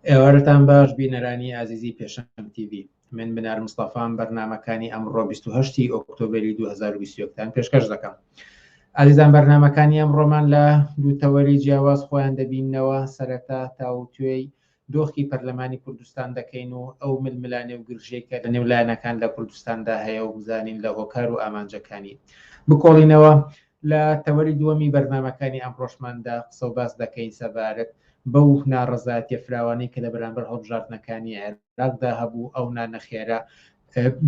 ئێوارەتان باش بینەرانی ئازیزی پێشەنگ تیڤی من بنار مستەفام بەرنامەکانی ئەمڕۆ 28 ئۆکتۆبری 2021 تان پێشکەش دەکەم ئازیزان بەرنامەکانی ئەمڕۆمان لە دوو تەوەری جیاواز خۆیان دەبینەوە سەرەتا تاوتوێی دۆخی پەرلەمانی کوردستان دەکەین و ئەو ململانێ و گرژەی کە لە نێو لایەنەکان لە کوردستاندا هەیە و بزانین لە هۆکار و ئامانجەکانی بکۆڵینەوە. لە تەوەری دووەمی بەرنامەکانی ئەمڕۆشماندا قسە و باس دەکەین سەبارەت بەو ناڕەزایەتیە فراوانەی کە لە بەرامبەر هەڵبژاردنەکانی عێراقدا هەبوو، ئەو نانەخێرە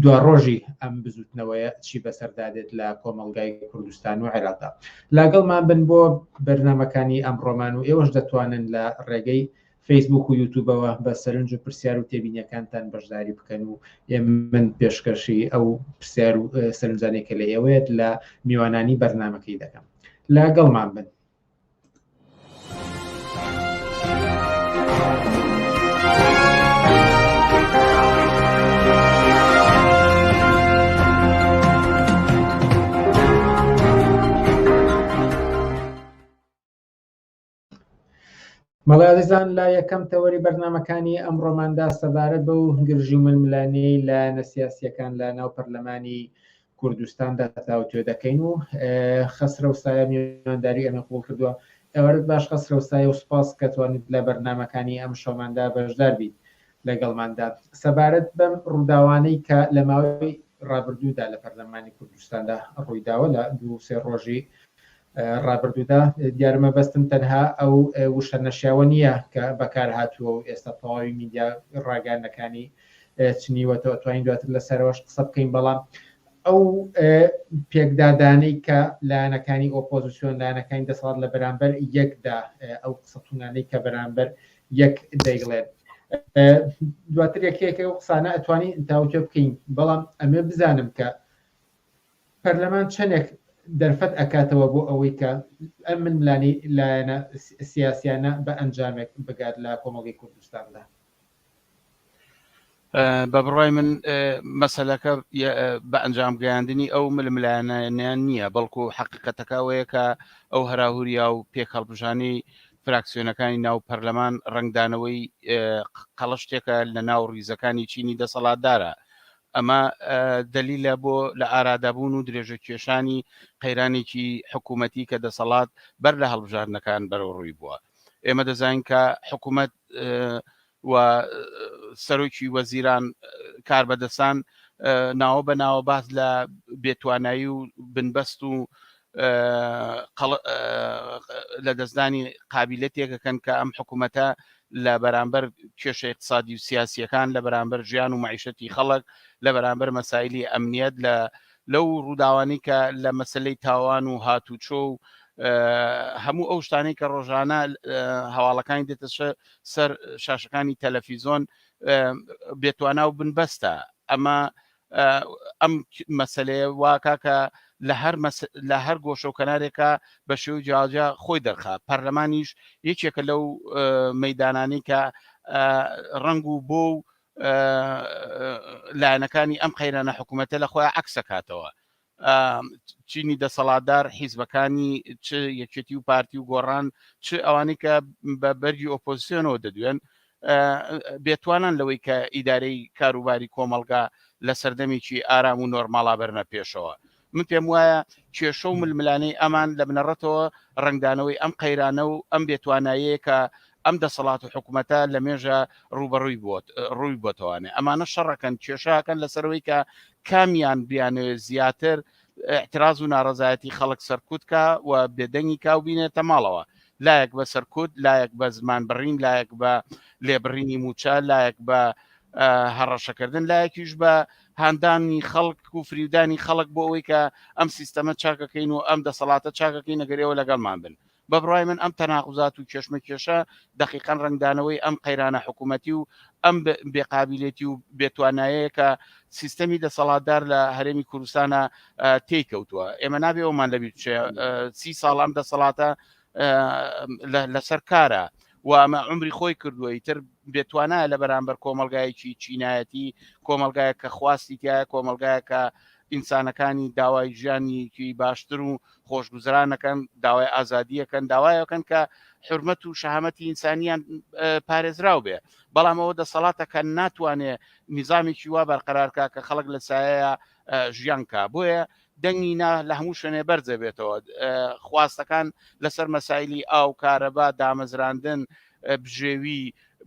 دواڕۆژی ئەم بزوتنەوەیە چی بەسەردا دێت لە کۆمەڵگای کوردستان و عێراقدا. لاگەڵمان بن بۆ بەرنامەکانی ئەمڕۆمان و ئێوەش دەتوانن لە ڕێگەی فەیسبوک و یوتوبەوە بە سەرنج و پرسیار و تێبینیەکانتان بەشداری بکەن و من پێشکەشی ئەو پرسیار و سەرنجانێک کە لە ئێوەیەت لە میوانانی بەرنمەکەی دەکەم لاگەڵمان بن. بەڵێ ئازیزان لە یەکەم تەوەری بەرنامەکانی ئەمڕۆماندا سەبارەت بەو گرژی و ململانێی لایەنە سیاسییەکان لە ناو پەرلەمانی کوردستاندا تاوتوێ دەکەین و خەسرەو سایە میوانداری ئێمە قبوڵ کردووە. ئێوارەت باش خەسرەو سایە و سوپاس کە توانیت لە بەرنامەکانی ئەم شەوماندا بەشدار بیت لەگەڵماندا سەبارەت بەم ڕووداوانەی کە لە ماوەی ڕابردوودا لە پەرلەمانی کوردستاندا ڕوویداوە لە دوو سێ ڕۆژی ڕابردوودا دیارە مەبەستم تەنها ئەو وشە نەشیاوە نییە کە بەکار هاتووە و ئێستا تەواوی میدیا ڕاگەیاندنەکانی چنیوەتەوە توانین دواتر لەسەرەوەش قسە بکەین بەڵام ئەو پێکدادانەی کە لایەنەکانی ئۆپۆزیسیۆن لایەنەکانی دەسەڵات لە بەرامبەر یەکدا ئەو قسە توندانەی کە بەرامبەر یەک دەیڵێن دواتر یەکێکە و قسانە ئەتوانین تاوتوێ بکەین بەڵام ئەمێ بزانم کە پەرلەمان چەندێک دەرفەت ئەکاتەوە بۆ ئەوەی کە ئەم ململانێی لایەنە سیاسیانە بە ئەنجامێک بگات لە کۆمەڵگەی کوردستاندا؟ بە بڕای من مەسەلەکە بە ئەنجام گەیاندنی ئەو ململانێیان نییە بەڵکو حەقیقەتەکە ئەوەیە کە ئەو هەراهوریا و پێکهەڵپژانی فراکسیۆنەکانی ناو پەرلەمان ڕەنگدانەوەی قەڵشتێکە لە ناو ڕیزەکانی چینی دەسەڵاتدارە ئەمە دەلیلە بۆ لە ئارادابوون و درێژە کێشانی قەیرانێکی حکوومەتی کە دەسەڵات بەر لە هەڵبژاردنەکان بەرەو ڕووی بووە. ئێمە دەزانین کە حکوومەت و سەرۆکی وەزیران کاربەدەسان ناوە بە ناوە باس لە بێتوانایی و بنبەست و لە دەستدانی قابلەتێکەکەن کە ئەم حکوومەتە لە بەرامبەر کێشە اقتصادی و سیاسیەکان لە بەرامبەر ژیان و معیشەتی خەڵک لە بەرامبەر مەسایلی ئەمنیەت لە لەو ڕووداوانی کە لە مەسلەی تاوان و هاتوچۆ و هەموو ئەو شتانەی کە ڕۆژانە هەواڵەکانی دێتە سەر شاشەکانی تەلەفیزۆن بێتوانا و بنبەستە ئەمە ئەم مەسلەیە واکا کە لە هەر لە هەر گۆشە و کەنارێکە بە شێوەی جیاجیا خۆی دەرخا پەرلەمانیش یەکێکە لەو مەدانانی کە ڕنگ و بۆ و لایەنەکانی ئەم قەیرانە حکوومەتە لە خۆیان عکسەکاتەوە چینی دەسەڵاتدار حیزبەکانی چ یەکێتی و پارتی و گۆڕان چ ئەوانەی کە بە بەرگی ئۆپۆزیسیۆنەوە دەدوێن بێتوانان لەوەی کە ئیدارەی کاروباری کۆمەڵگا لە سەردەمێکی ئارام و نۆرماڵا بەرنە پێشەوە من پێم وایە کێشە و ململانەی ئەمان لە بنەڕەتەوە ڕنگدانەوەی ئەم قەیرانە و ئەم بێتوانایەیە کە ئەم دەسەڵات و حکوومەتە لە مێژە ڕووبەڕووی بۆت ڕووی بۆتەوانێ ئەمانە شەڕەکەن کێشاکەن لەسەرەوەی کە کامیان بیانەوێت زیاتر اعتراز و ناڕەزایەتی خەڵک سەرکوت کا و بێدەنگی کا و بینێتە ماڵەوە لایەک بە سەرکوت لایەک بە زمان بڕین لایەک بە لێبڕینی موچە لایەک بە هەڕەشەکردن لایەکیش بە هاندانی خەڵک و فریودانی خەڵک بۆ ئەوەی کە ئەم سیستەمە چاکەکەین و ئەم دەسەڵاتە چاکەکەین ئەگەر ئێوە لەگەڵمان بن بە بڕوای من ئەم تەناقوزات و کێشمەکێشە دەقیقەن ڕەنگدانەوەی ئەم قەیرانە حکوومەتی و ئەم بێقابلێتی و بێتوانایەیە کە سیستەمی دەسەڵاتدار لە هەرێمی کوردستانە تێی کەوتووە ئێمە نابێ ئەومان لەبیر بچێ سی ساڵ ئەم دەسەڵاتە لەسەر کارە و ئەمە عمری خۆی کردووە ئیتر بێتوانایە لە بەرامبەر کۆمەلگایەکی چینایەتی کۆمەلگایە کە خواستی تایە کۆمەلگایە کە ئینسانەکانی داوای ژیانیکی باشتر و خۆشگوزرانەکەن داوای ئازادیەکەن داوایەکەن کە حرمەت و شەهامەتی ئینسانیان پارێزراو بێ بەڵام ئەوە دەسەڵاتە کە ناتوانێ نیزامێکی وا بەرقەرارکە کە خەڵک لە سایەیە ژیان کا بۆیە دەنگی نا لە هەموو شوێنێ بەرزەبێتەوە خواستەکان لەسەر مەسایلی ئاو کارەبا دامەزراندن بژێوی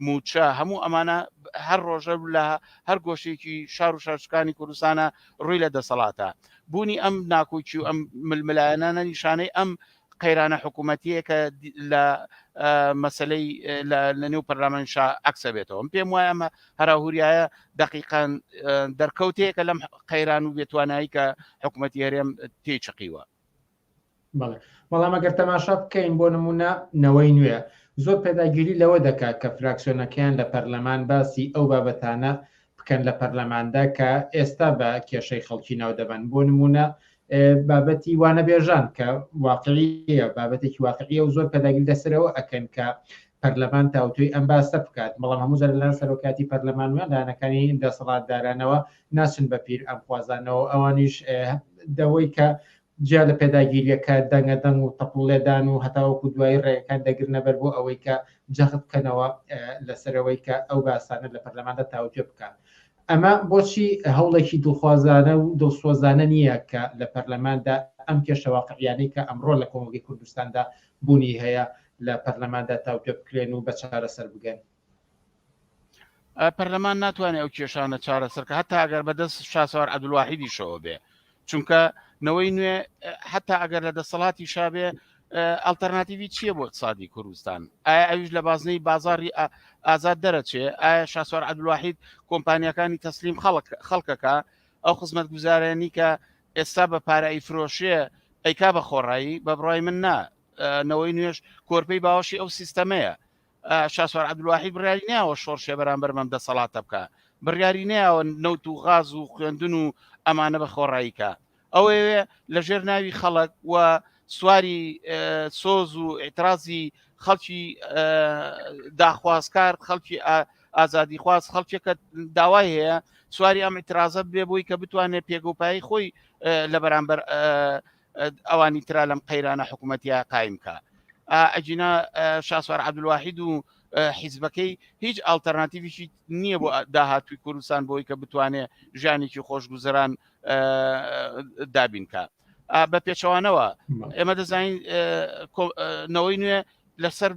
موچە هەموو ئەمانە هەر ڕۆژە لە هەر گۆشێکی شار و شارچکانی کوردستانە ڕووی لە دەسەڵاتە بوونی ئەم ناکۆکی و ئەم ململایەنانە نیشانەی ئەم قەیرانە حکوومەتیە کە لە مەسلەی لە نێو پەرلەمان شا عکسە بێتەوە پێم وایە ئەمە هەراهوریایە دقیقان دەرکەوتەیە کە لەم قەیران و بێتوانایی کە حکوومەتی هەرێم تێی چقیوە. بەڵێ بەڵام ئەگەر تەماشا بکەین بۆ نمونە نەوەی نوێ زۆر پێداگیری لەوە دەکات کە فراکسیۆنەکەیان لە پەرلەمان باسی ئەو بابەتانە بکەن لە پەرلەماندا کە ئێستا بە کێشەی خەڵکی ناو دەبەن بۆ نمونە بابەتی وانەبێژان کە واقعیە بابەتێکی واقعیە و زۆر پێداگیر لەسەرەوە ئەکەن کە پەرلەمان تاوتوێی ئەم باسە بکات بەڵام هەموو جار لەلایەن سەرۆکاتی پەرلەمان و لایەنەکانی دەسەڵاتدارانەوە ناچن بە پیر ئەم خوازانەوە ئەوانیش دەوەی کە جیا لە پێداگیریەکە دەنگە دەنگ و تەپڵ لێدان و هەتاوەکو دوایی ڕێگەکان دەگرنە بەر بۆ ئەوەی کە جەخت بکەنەوە لەسەرەوەی کە ئەو باسانە لە پەرلەماندا تاوتوێ بکات ئەمە بۆچی هەوڵێکی دڵخوازانە و دڵسۆزانە نییە کە لە پەرلەماندا ئەم کێشە واقعیانەی کە ئەمڕۆ لە کۆمەڵگەی کوردستاندا بوونی هەیە لە پەرلەماندا تاوتوێ بکرێن و بە چارەسەر بگەن؟ پەرلەمان ناتوانێت ئەو کێشانە چارەسەرکە هەتا ئەگەر بەدەست شاسوار عەبدولواحیدیشەوە بێ چونکە نەوەی نوێ حتا ئەگەر لە دەسەڵاتی شابێ ئەلتەرناتیوی چییە بۆ اقتصادی کوردستان ئایا ئەویش لە بازنەی بازاری ئازاد دەرەچێ ئایا شاسوار عەبدولواحید کۆمپانیەکانی تەسلیم خەڵک خەڵکەکە ئەو خزمەت گوزارانی کە ئێستا بە پارە ئەیفرۆشێ ئەیکا بە خۆڕایی بە بڕای من نا نەوەی نوێش کۆرپەی باوەشی ئەو سیستەمەیە شاسوار عەبدولواحید بڕیاری ناوە شۆڕشێ بەرامبەر بەم دەسەڵاتە بکە بڕیاری ناوە نەوت و غاز و خوێندن و ئەمانە بە خۆڕاییکە ئەوەیە لە ژێر ناوی خەڵک و سواری سۆز و ئیعترازی خەڵکی داخوازکار خەڵکی ئازادیخواز خەڵکێکە داوای هەیە سواری ئەم ئیعترازە بێ بۆی کە بتوانێت پێگەپایی خۆی لە بەرامبەر ئەوانی ترا لەم قەیرانە حکوومەتیا قایم کا ئەگینا شاسوار عەبدولواحید و حیزبەکەی هیچ ئاڵتەرناتیڤیشی نییە بۆ داهاتوی کوردستان بۆی کە بتوانێ ژیانێکی خۆشگوزەران دابینکە بە پێچەوانەوە ئێمە دەزانین نەوەی نوێ لەسەر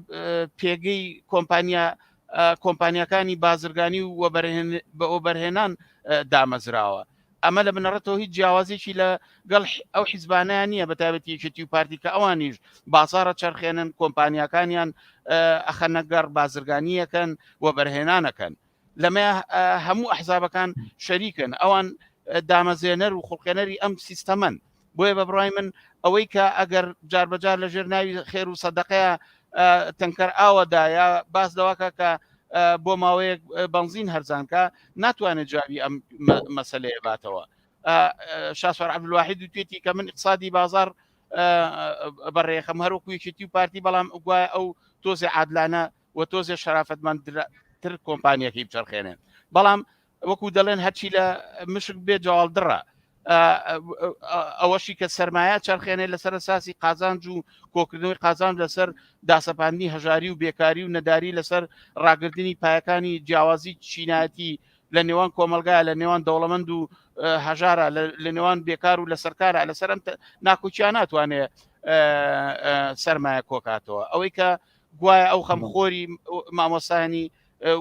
پێگەی کۆمپانیا کۆمپانیەکانی بازرگانی و وەبەرهێنان دامەزراوە ئەمە لە بنەڕەتەوە هیچ جیاوازیکی لە گەڵ ئەو حیزبانیان نییە بە تایبەتی یەکێتی و پارتی کە ئەوانیش بازاڕە چەرخێنن کۆمپانیاکانیان ئەخەنە گەڕ بازرگانیەکەن و بەرهێنانەکەن لەمە هەموو ئەحزابەکان شەریکن ئەوان دامەزێنەر و خوڵقێنەری ئەم سیستەمەن بۆیە بە بڕای من ئەوەی کە ئەگەر جاربەجار لە ژێر ناوی خێر و سەدەقەیە تەنکەر ئاوەدا یا باس لەوەکە کە بۆ ماوەیەک بنزین هەرزانکە ناتوانێت جوابی ئەم مەسلەیە باتەوە شاسوار عەبدولواحید وتێتی کە من اقتصادی بازار بەڕێخەم هەروەکو یەکێتی و پارتی بەڵام گوایە ئەو تۆزێ عادلانە و تۆزێ شەرافەتمەندتر کۆمپانیەکەی بچەرخێنێ بەڵام وەکو دەڵێن هەرچی لە مشک بێ جواڵ دڕە ئەوەشی کە سرمایە چرخێنێ لەسەر ئەساسی قازانج و کۆکردنەوەی قازانج لەسەر داسەپاندنی هەژاری و بێکاری و نەداری لەسەر ڕاگرتنی پایەکانی جیاوازی چینایەتی لە نێوان کۆمەلگا لە نێوان دەوڵەمەند و هەژارە لە نێوان بێکار و لە سەرکارە لەسەر ئەم ناکۆکیان ناتوانێ سرمایە کۆکاتەوە ئەوەی کە گوایە ئەو خەمخۆری مامۆسانی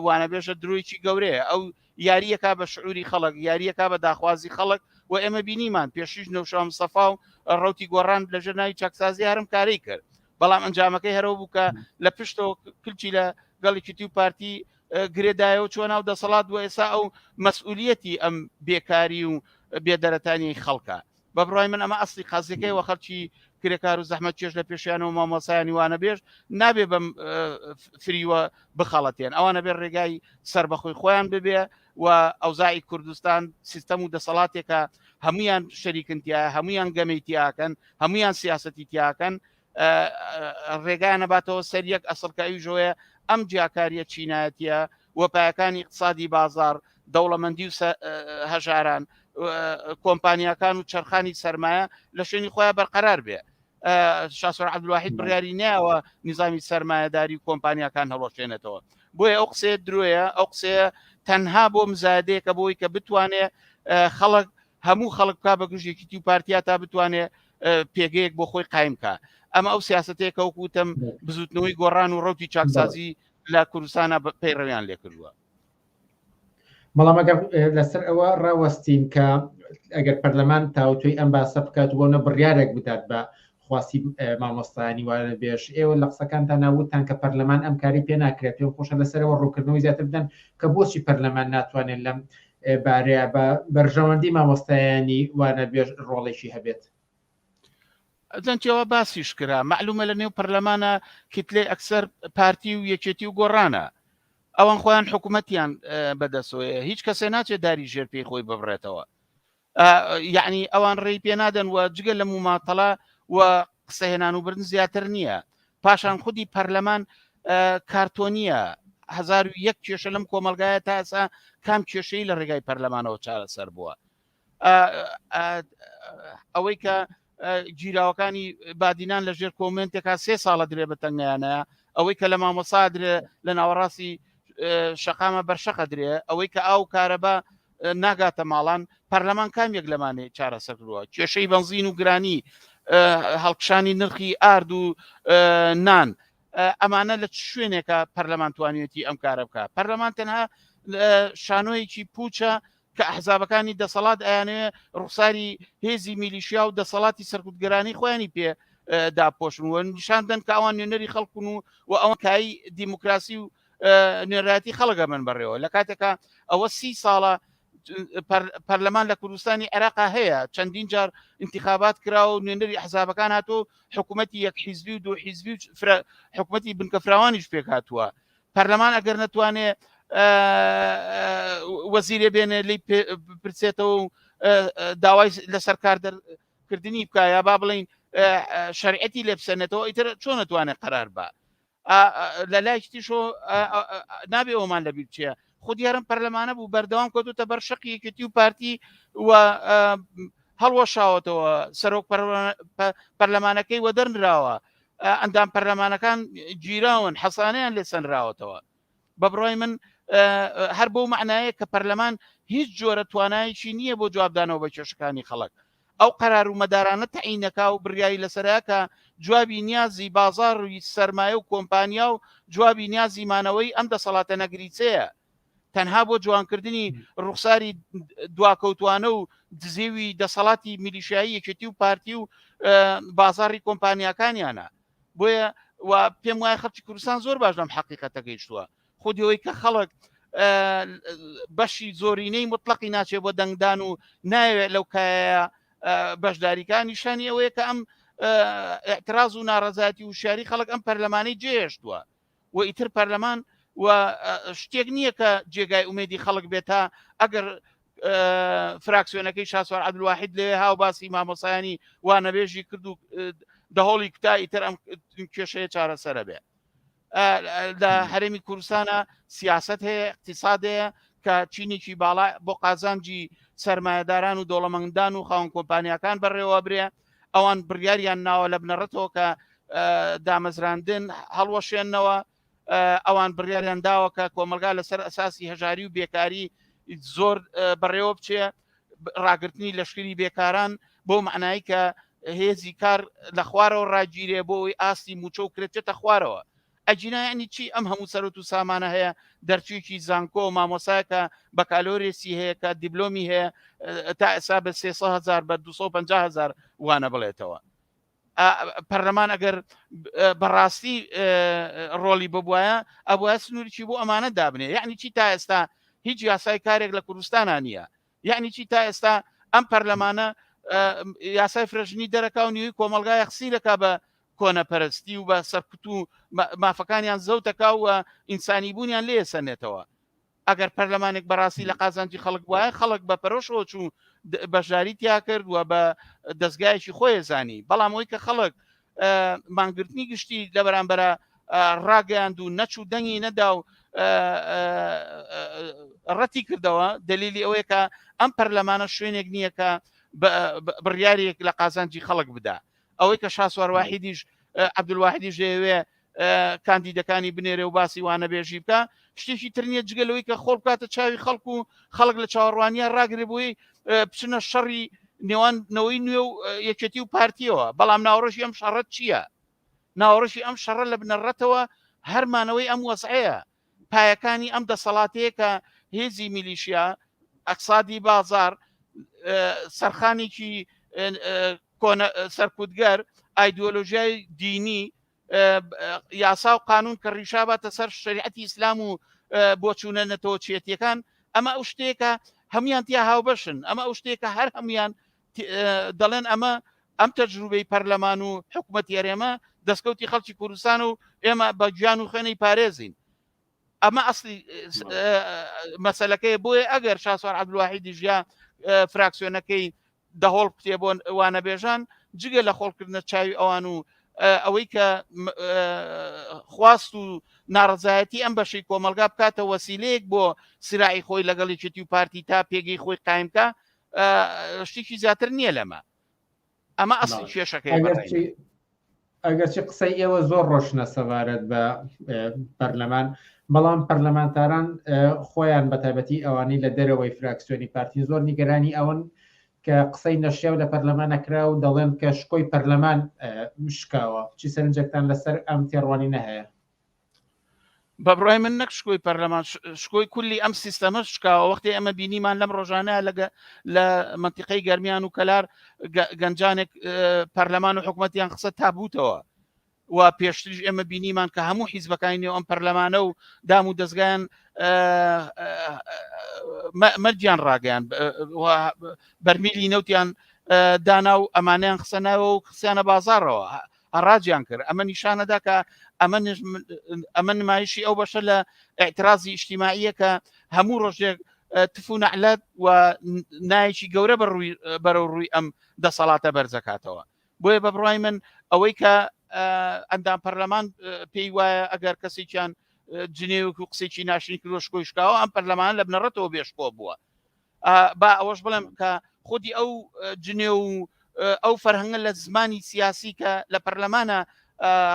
وانەبێژە درۆیکی گەورەیە ئەو یاریەکە بە شعوری خەڵک یاریەکە بە داخوازی خەڵک و ئێمە بینیمان پێشیش نەوشام سەفا و ڕوتی گۆڕان لەژێر ناوی چاکسازی هەرم کارەی کرد بەڵام ئەنجامەکەی هەرەوە بوو کە لە پشتەوە کلچی لە گەڵێکی و پارتی گرێدایەوە چوە ناو دەسەڵات و ئێسا ئەو مەسئولیەتی ئەم بێکاری و بێدەرەتانی خەڵکە بە بڕای من ئەمە ئەسلی قازیەکەی وە خەڵکی کرێکار و زەحمەت چێژ لە پێشیانەوە مامۆسایانی وانە بێژ نابێ بەم فریوە بخەڵەتێن ئەوانە بێ ڕێگای سربەخۆی خۆیان ببێ و ئەوزای کوردستان سیستەم و دەسەڵاتێکە هەمویان شەریکنتیا هەمویان گەمەی تیاکەن هەمویان سیاستی تیاکەن ڕێگایان نەباتەوە سەر یەک ئەسڵکە ئەویشەوەیە ئەم جیاکاریە چینایەتیە و پایەکانی اقتصادی بازار دەوڵەمەندی و هەژاران کۆمپانیاکان و چەرخانی سەرمایە لە شوێنی خۆیان بەرقەرار بێ. شاسوار عەبدولواحید بڕیاری نەیاوە نیزامی سەرمایەداری و کۆمپانیاکان هەڵوەشێنێتەوە. بۆیە ئەو قسەیە درۆیە، ئەو قسەیە تەنها بۆ مزایدەیەکە بۆی کە بتوانێ خەڵک هەموو خەڵک بکا بە گژ یەکیتی و پارتیا تا بتوانێ پێگەیەک بۆ خۆی قایم کا. ئەمە ئەو سیاسەتەیە کە وەکو وتم بزوتنەوەی گۆڕان و ڕەوتی چاکسازی لە کوردستانە پەیڕەویان لێکردووە. بەڵام ئەگەر لەسەر ئەوە ڕاوەستین کە ئەگەر پەرلەمان تاوتوێی ئەم باسە بکات و بۆ نە بڕیارێک بدات بە خواستی مامۆستایانی وانە بێژ، ئێوە لە قسەکانتان وتتان کە پەرلەمان ئەم کاری پێ ناکرێت، پێم خۆشە لەسەرەوە ڕوونکردنەوەی زیاتر بدەن کە بۆچی پەرلەمان ناتوانێت لەم بارەیە بە بەرژەوەندی مامۆستایانی وانەبێژ ڕۆڵێکی هەبێت؟ جەنتیەوە باسیش کرا مەعلومە لە نێو پەرلەمانە کتلەی ئەکسەر پارتی و یەکێتی و گۆڕانە ئەوان خۆیان حکوومەتیان بەدەسۆیە هیچ کەسێ ناچێت داری ژێر پێی خۆی ببڕێتەوە یعنی ئەوان ڕێی پێ نادەن و جگە لە مماتەڵە و قسەهێنان و بردن زیاتر نییە پاشان خودی پەرلەمان کارتۆنیە 1001 کێشە لەم کۆمەلگایە تا ئێستا کام کێشەی لە ڕێگای پەرلەمانەوە چارەسەر بووە ئەوەی کە گیراوەکانی بادینان لە ژێر کۆمنتێکا سێ ساڵە درێ بە تەنگیانە ئەوەی کە لە مامۆسا درێ لە ناوەڕاستی شەقامە بەرشەقە درێ ئەوەی کە ئاو کارەبا ناگاتە ماڵان پەرلەمان کام یەک لەمانەیە چارەسەر کردووە کێشەی بەنزین و گرانی هەڵکشانی نرخی ئارد و نان ئەمانە لە چ شوێنێکە پەرلەمان توانیوێتی ئەم کارە بکە پەرلەمان تەنها شانۆیەکی پوچە کە ئەحزابەکانی دەسەڵات ئەیانەوێ ڕوخساری هێزی میلیشیا و دەسەڵاتی سەرکوتگەرانی خۆیانی پێ داپۆشن و نیشان دەن کە ئەوان نوێنەری خەڵکن و و ئەوان کای دیموکراسی و نوێنەرایەتی خەڵک ئەمن بەڕێوە لە کاتێکا ئەوە سی ساڵە پەرلەمان لە کوردستانی عێراقا هەیە چەندین جار انتخابات کرا و نوێنەری حزابەکان هاتوو حکوومەتی یەک حیزبی و دوو حیزبی و حکوومەتی بنکە فراوانیش پێک هاتووە پەرلەمان ئەگەر نەتوانێ وەزیرێ بێنێ لی پرسێتەوە و داوای لەسەر کار دەرکردنی بکە یا با بڵین شەرعەتی لێ بسەنێتەوە ئیتر چۆن نەتوانێت قەرار بە لە لای تیشۆ نابێ ئەومان لەبیر بچێ خودی هەرم پەرلەمانە بوو بەردەوام کەوتوتە بەر شەقی یەکێتی و پارتی و هەڵوەشاوەتەوە سەرۆک پەرلەمانەکەی وەدەرنراوە ئەندام پەرلەمانەکان گیراون حەسانیان لێ سەنراوەتەوە بە بڕای من هەر بەو معنایە کە پەرلەمان هیچ جۆرە توانایەکی نییە بۆ جوابدانەوە بە کێشەکانی خەڵک ئەو قەرار و مەدارانە تەعینەکا و بڕیاری لەسەرە کە جوابی نیازی بازاڕی سەرمایە و کۆمپانیا و جوابی نیازی مانەوەی ئەم دەسەڵاتە نەگریسەیە تەنها بۆ جوانکردنی ڕوخساری دواکەوتوانە و دزێوی دەسەڵاتی میلیشیایی یەکێتی و پارتی و بازاڕی کۆمپانیاکانیانە بۆیە و پێم وایە خەڵکی کوردستان زۆر باش لەم حەقیقەتە گەیشتووە خودی ئەوەی کە خەڵک بەشی زۆرینەی مطلقی ناچێ بۆ دەنگدان و ناوێت لەو کایە بەشداریکان نیشانی ئەوەیە کە ئەم اعتراض و ناڕەزایەتی و شاری خەڵک ئەم پەرلەمانی جێهێشتووە و ئیتر پەرلەمان و شتێک نییە کە جێگای ئومێدی خەڵک بێت تا ئەگەر فراکسیۆنەکەی شاسوار عەبدولواحید لەوێ هاو باسی مامۆسایانی وانەبێژی کرد و دەهۆڵی کوتا ئیتر ئەم کێشەیە چارەسەرە بێ لە هەرێمی کوردستانە سیاست هەیە اقتصاد هەیە کە چینێکی باڵا بۆ قازانجی سرمایهداران و دەوڵەمەندان و خاوەن کۆمپانیاکان بەڕێوە برێ ئەوان بڕیاریان ناوە لە بنەڕەتەوە کە دامەزراندن هەڵوەشێنەوە ئەوان بڕیاریان داوە کە کۆمەلگا لەسەر ئەساسی هەژاری و بێکاری زۆر بەڕێوە بچێ ڕاگرتنی لەشکری بێکاران بۆ معنایی کە هێزی کار لە خوارەوە ڕاگیرێ بۆ ئەوی ئاستی موچە و کرێتێتە خوارەوە ئەگینا یعنی چی ئەم هەموو سەرۆت و سامانە هەیە دەرچوویەکی زانکۆ مامۆسایە کە بەکالۆرێسی هەیە کە دیبلۆمی هەیە تا ئێستا بە 300 هزار بە 250 هزار وانە بڵێتەوە پەرلەمان ئەگەر بەڕاستی ڕۆڵی ببوایە ئەبوایە سنوورکی بۆ ئەمانە دابنێ یعنی چی تا ئێستا هیچ یاسای کارێک لە کوردستانە نییە یعنی چی تا ئێستا ئەم پەرلەمانە یاسای فرەژنی دەرەکا و نیوی کۆمەلگای خسیرەکە بە کۆنەپەرستی و بە سەرکوت و مافەکانیان زەوتەکا و ئینسانی بوونیان لێ سەنێتەوە ئەگەر پەرلەمانێک بەڕاستی لە قازانجی خەڵک وایە خەڵک بە پەرۆشەوە چوو بەشداری تیا کرد و بە دەستگایەکی خۆی زانی بەڵام ئەوی کە خەڵک مانگرتنی گشتی لە بەرامبەرە ڕاگەیاند و نەچوو دەنگی نەدا و ڕەتی کردەوە دلیلی ئەوەیە کە ئەم پەرلەمانە شوێنێک نییە کە بڕیارێک لە قازانجی خەڵک بدا ئەوەی کە شاسوار واحیدیش عەبدولواحیدیش دەیەوێ کاندیدەکانی بنێرێ و باسی وانەبێژی بکە شتێکی تر نییە جگە لەوەی کە خۆڵ بکاتە چاوی خەڵک و خەڵک لە چاوەڕوانیە ڕاگرێ بۆی بچنە شەڕی نێوان نەوەی نوێ و یەکێتی و پارتیەوە بەڵام ناوەڕۆژی ئەم شەڕە چییە؟ ناوەڕۆژی ئەم شەڕە لە بنەڕەتەوە هەرمانەوەی ئەم وەزعەیە پایەکانی ئەم دەسەڵاتەیە کە هێزی میلیشیا ئەقسادی بازار سەرخانێکی کۆنە سەرکوتگەر ئایدۆلۆژیای دینی یاسا و قانون کە ڕیشاباتە سەر شریعەتی ئیسلام و بۆچوونە نەتەوەچێتیەکان ئەمە ئەو شتێکە هەمویان تیا هاوبەشن ئەمە ئەو شتێکە هەر هەمویان دەڵێن ئەمە ئەم تەجروبەی پەرلەمان و حکوومەت هەرێمە دەستکەوتی خەڵکی کوردستان و ئێمە بە گیان و خوێنەی پارێزین ئەمە ئەسلی مەسەلەکەی بۆیە ئەگەر شاسوار عەبدولواحیدیش یا فراکسیۆنەکەی دەهۆڵ بکرێ بۆ وانەبێژان جگە لە خۆڵکردنە چاوی ئەوان و ئەوەی کە خواست و ناڕزایەتی ئەم بەشەی کۆمەلگا بکاتە وەسیلەیەک بۆ سراعی خۆی لەگەڵ یەکێتی و پارتی تا پێگەی خۆی قایمکە شتێکی زیاتر نییە لەمە ئەمە ئەسلی کێشەکەی ئەگەرچی قسەی ئێوە زۆر ڕۆشنە سەبارەت بە پەرلەمان بەڵام پەرلەمانتاران خۆیان بە تایبەتی ئەوانەی لە دەرەوەی فراکسیۆنی پارتی زۆر نیگەرانی ئەوەن کە قسەی نەشیاو لە پەرلەمان نەکرا و دەڵێن کە شکۆی پەرلەمان شکاوە چی سەرنجێکتان لەسەر ئەم تێڕوانینە هەیە؟ بە بڕای من نەک شکۆی پەرلەمان شکۆی کولی ئەم سیستەمە شکاوە وەختی ئەمە بینیمان لەم ڕۆژانە لەگە لە منتیقەی گەرمیان و کەلار گەنجانێک پەرلەمان و حکوومەتیان قسە تابوتەوە و پێشتریش ئێمە بینیمان کە هەموو حیزبەکانی نێو ئەم پەرلەمانە و دام و دەستگایان مەرجیان ڕاگەیان بەرمیلی نەوتیان دانا و ئەمانیان قسە ناوە و قسیانە بازارەوە هەڕاجیان کرد ئەمە نیشانەدا کە ئەمە ئەمە نمایشی ئەو بەشە لە اعترازی ئیجتیماعیە کە هەموو ڕۆژێک تف و نەعلەت و نایەکی گەورە بەڕووی بەرەو ڕووی ئەم دەسەڵاتە بەرزەکاتەوە بۆیە بە بڕای من ئەوەی کە ئەندام پەرلەمان پێی وایە ئەگەر کەسێکیان جنێوێک و قسێکی ناشرین کردوە شکۆی شکاوە ئەم پەرلەمان لە بنەڕەتەوە بێشکۆ بووە با ئەوەش بڵێم کە خودی ئەو جنێ و ئەو فەرهەنگە لە زمانی سیاسی کە لە پەرلەمانە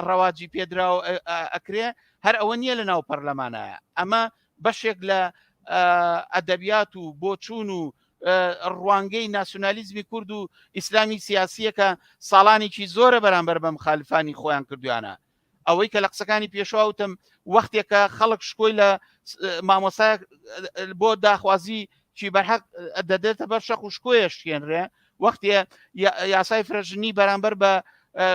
ڕەواجی پێدرا و ئەکرێ هەر ئەوە نییە لە ناو پەرلەمانە ئەمە بەشێک لە ئەدەبیات و بۆچوون و ڕوانگەی ناسیونالیزمی کورد و ئیسلامی سیاسیەکە ساڵانێکی زۆرە بەرامبەر بە مخالفانی خۆیان کردویانە ئەوەی کە لە قسەکانی پێشوا وتم وەختێکە خەڵک شکۆی لە مامۆسایەک بۆ داخوازی چی بەرحەق دەدرێتە بەر شەق و شکۆیە شکێنرێ وەختێ یاسای فرەژنی بەرامبەر بە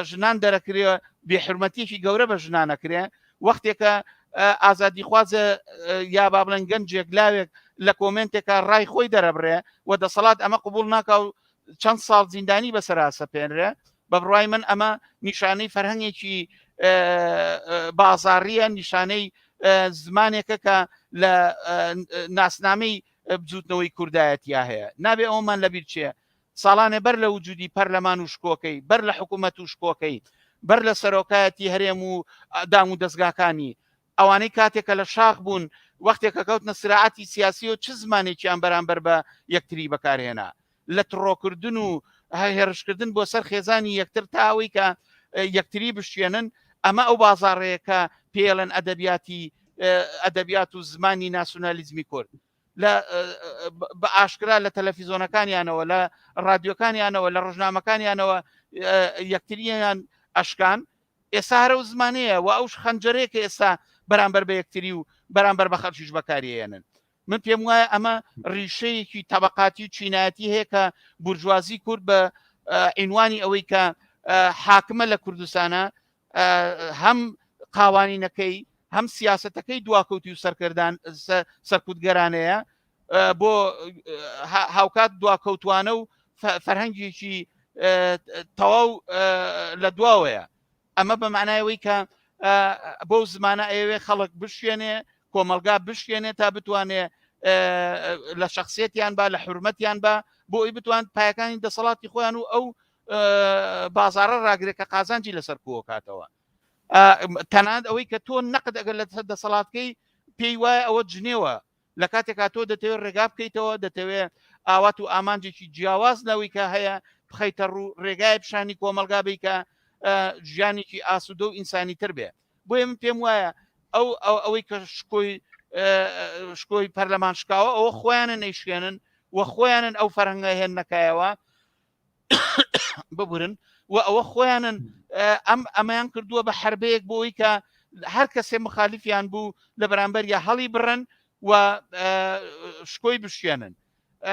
ژنان دەرەکرێ بێحرمەتیەکی گەورە بە ژنانەکرێ وەختێکە ئازادیخوازە یا با بڵێن گەنجێک لاوێک لە کۆمنتێکە ڕای خۆی دەرەبڕێ و دەسەڵات ئەمە قبول ناکا و چەند ساڵ زیندانی بەسەرا سەپێنرێ بە بڕای من ئەمە نیشانەی فەرهەنگێکی بازاڕیە نیشانەی زمانێکە کە لە ناسنامەی بزوتنەوەی کوردایەتیا هەیە نابێ ئەومان لەبیر چێ ساڵانێ بەر لە وجودی پەرلەمان و شکۆکەی بەر لە حکوومەت و شکۆکەی بەر لە سەرۆکایەتی هەرێم و دام و دەستگاکانی ئەوانەی کاتێک کە لە شاخ بوون وەختێک کە کەوتنە سراعەتی سیاسی و چ زمانێکیان بەرامبەر بە یەکتری بەکارهێنا لە تڕۆکردن و هێرشکردن بۆ سەر خێزانی یەکتر تا ئەوەی کە یەکتری بشێنن ئەمە ئەو بازاڕەیە کە پێڵێن ئەدەبیاتی ئەدەبیات و زمانی ناسیونالیزمی کورد لە بە ئاشکرا لە تەلەفیزۆنەکانیانەوە لە رادیۆکانیانەوە لە ڕۆژنامەکانیانەوە یەکتریان ئەشکان ئێستا هەر ئەو زمانەیە و ئەوش خەنجەرەیە کە ئێستا بەرامبەر بە یەکتری و بەرامبەر بە خەڵکیش بەکاریێنن من پێم وایە ئەمە ڕیشەیەکی تەبقاتی و چینایەتی هەیە کە بورژوازی کورد بە عینوانی ئەوەی کە حاکمە لە کوردستانە هەم قاوانینەکەی هەم سیاستەکەی دواکەوتی و سەرکردان سەرکوتگەرانەیە بۆ هاوکات دواکەوتوانە و فەرهەنگێکی تەواو لە دواوەیە ئەمە بە معنایەوەی کە بۆ زمانە ئەوێ خەڵک بشێنێ کۆمەلگا بشێنێ تا بتوانێ لە شخصیتیان با لە حرمەتیان بە بۆ ئەوی بتوان پایەکانی دەسەڵاتی خۆیان و ئەو بازارە ڕاگرێت کە قازانجی لەسەر کۆکاتەوە تەنانەت ئەوەی کە تۆ نەقد ئەگەر لە دەسەڵاتکەی پێی وایە ئەوە جنێوە لە کاتێکا تۆ دەتەوێت ڕێگا بکەیتەوە دەتەوێت ئاوات و ئامانجێکی جیاواز لەوەی کە هەیە بخەیتە ڕوو ڕێگای پیشانی کۆمەلگا بی کە ژیانێکی ئاسوودە و ئینسانی تر بێ بۆیە من پێم وایە ئەو ئەوەی کە شکۆی شکۆی پەرلەمان شکاوە ئەوە خۆیانە نەیشکێنن و خۆیانن ئەو فەرهەنگە هێن نەکایەوە ببورن و ئەوە خۆیانن ئەم ئەمەیان کردووە بە حربەیەک بۆی کە هەر کەسێ مخالیفیان بوو لە بەرامبەر یا هەڵی بڕن و شکۆی بشێنن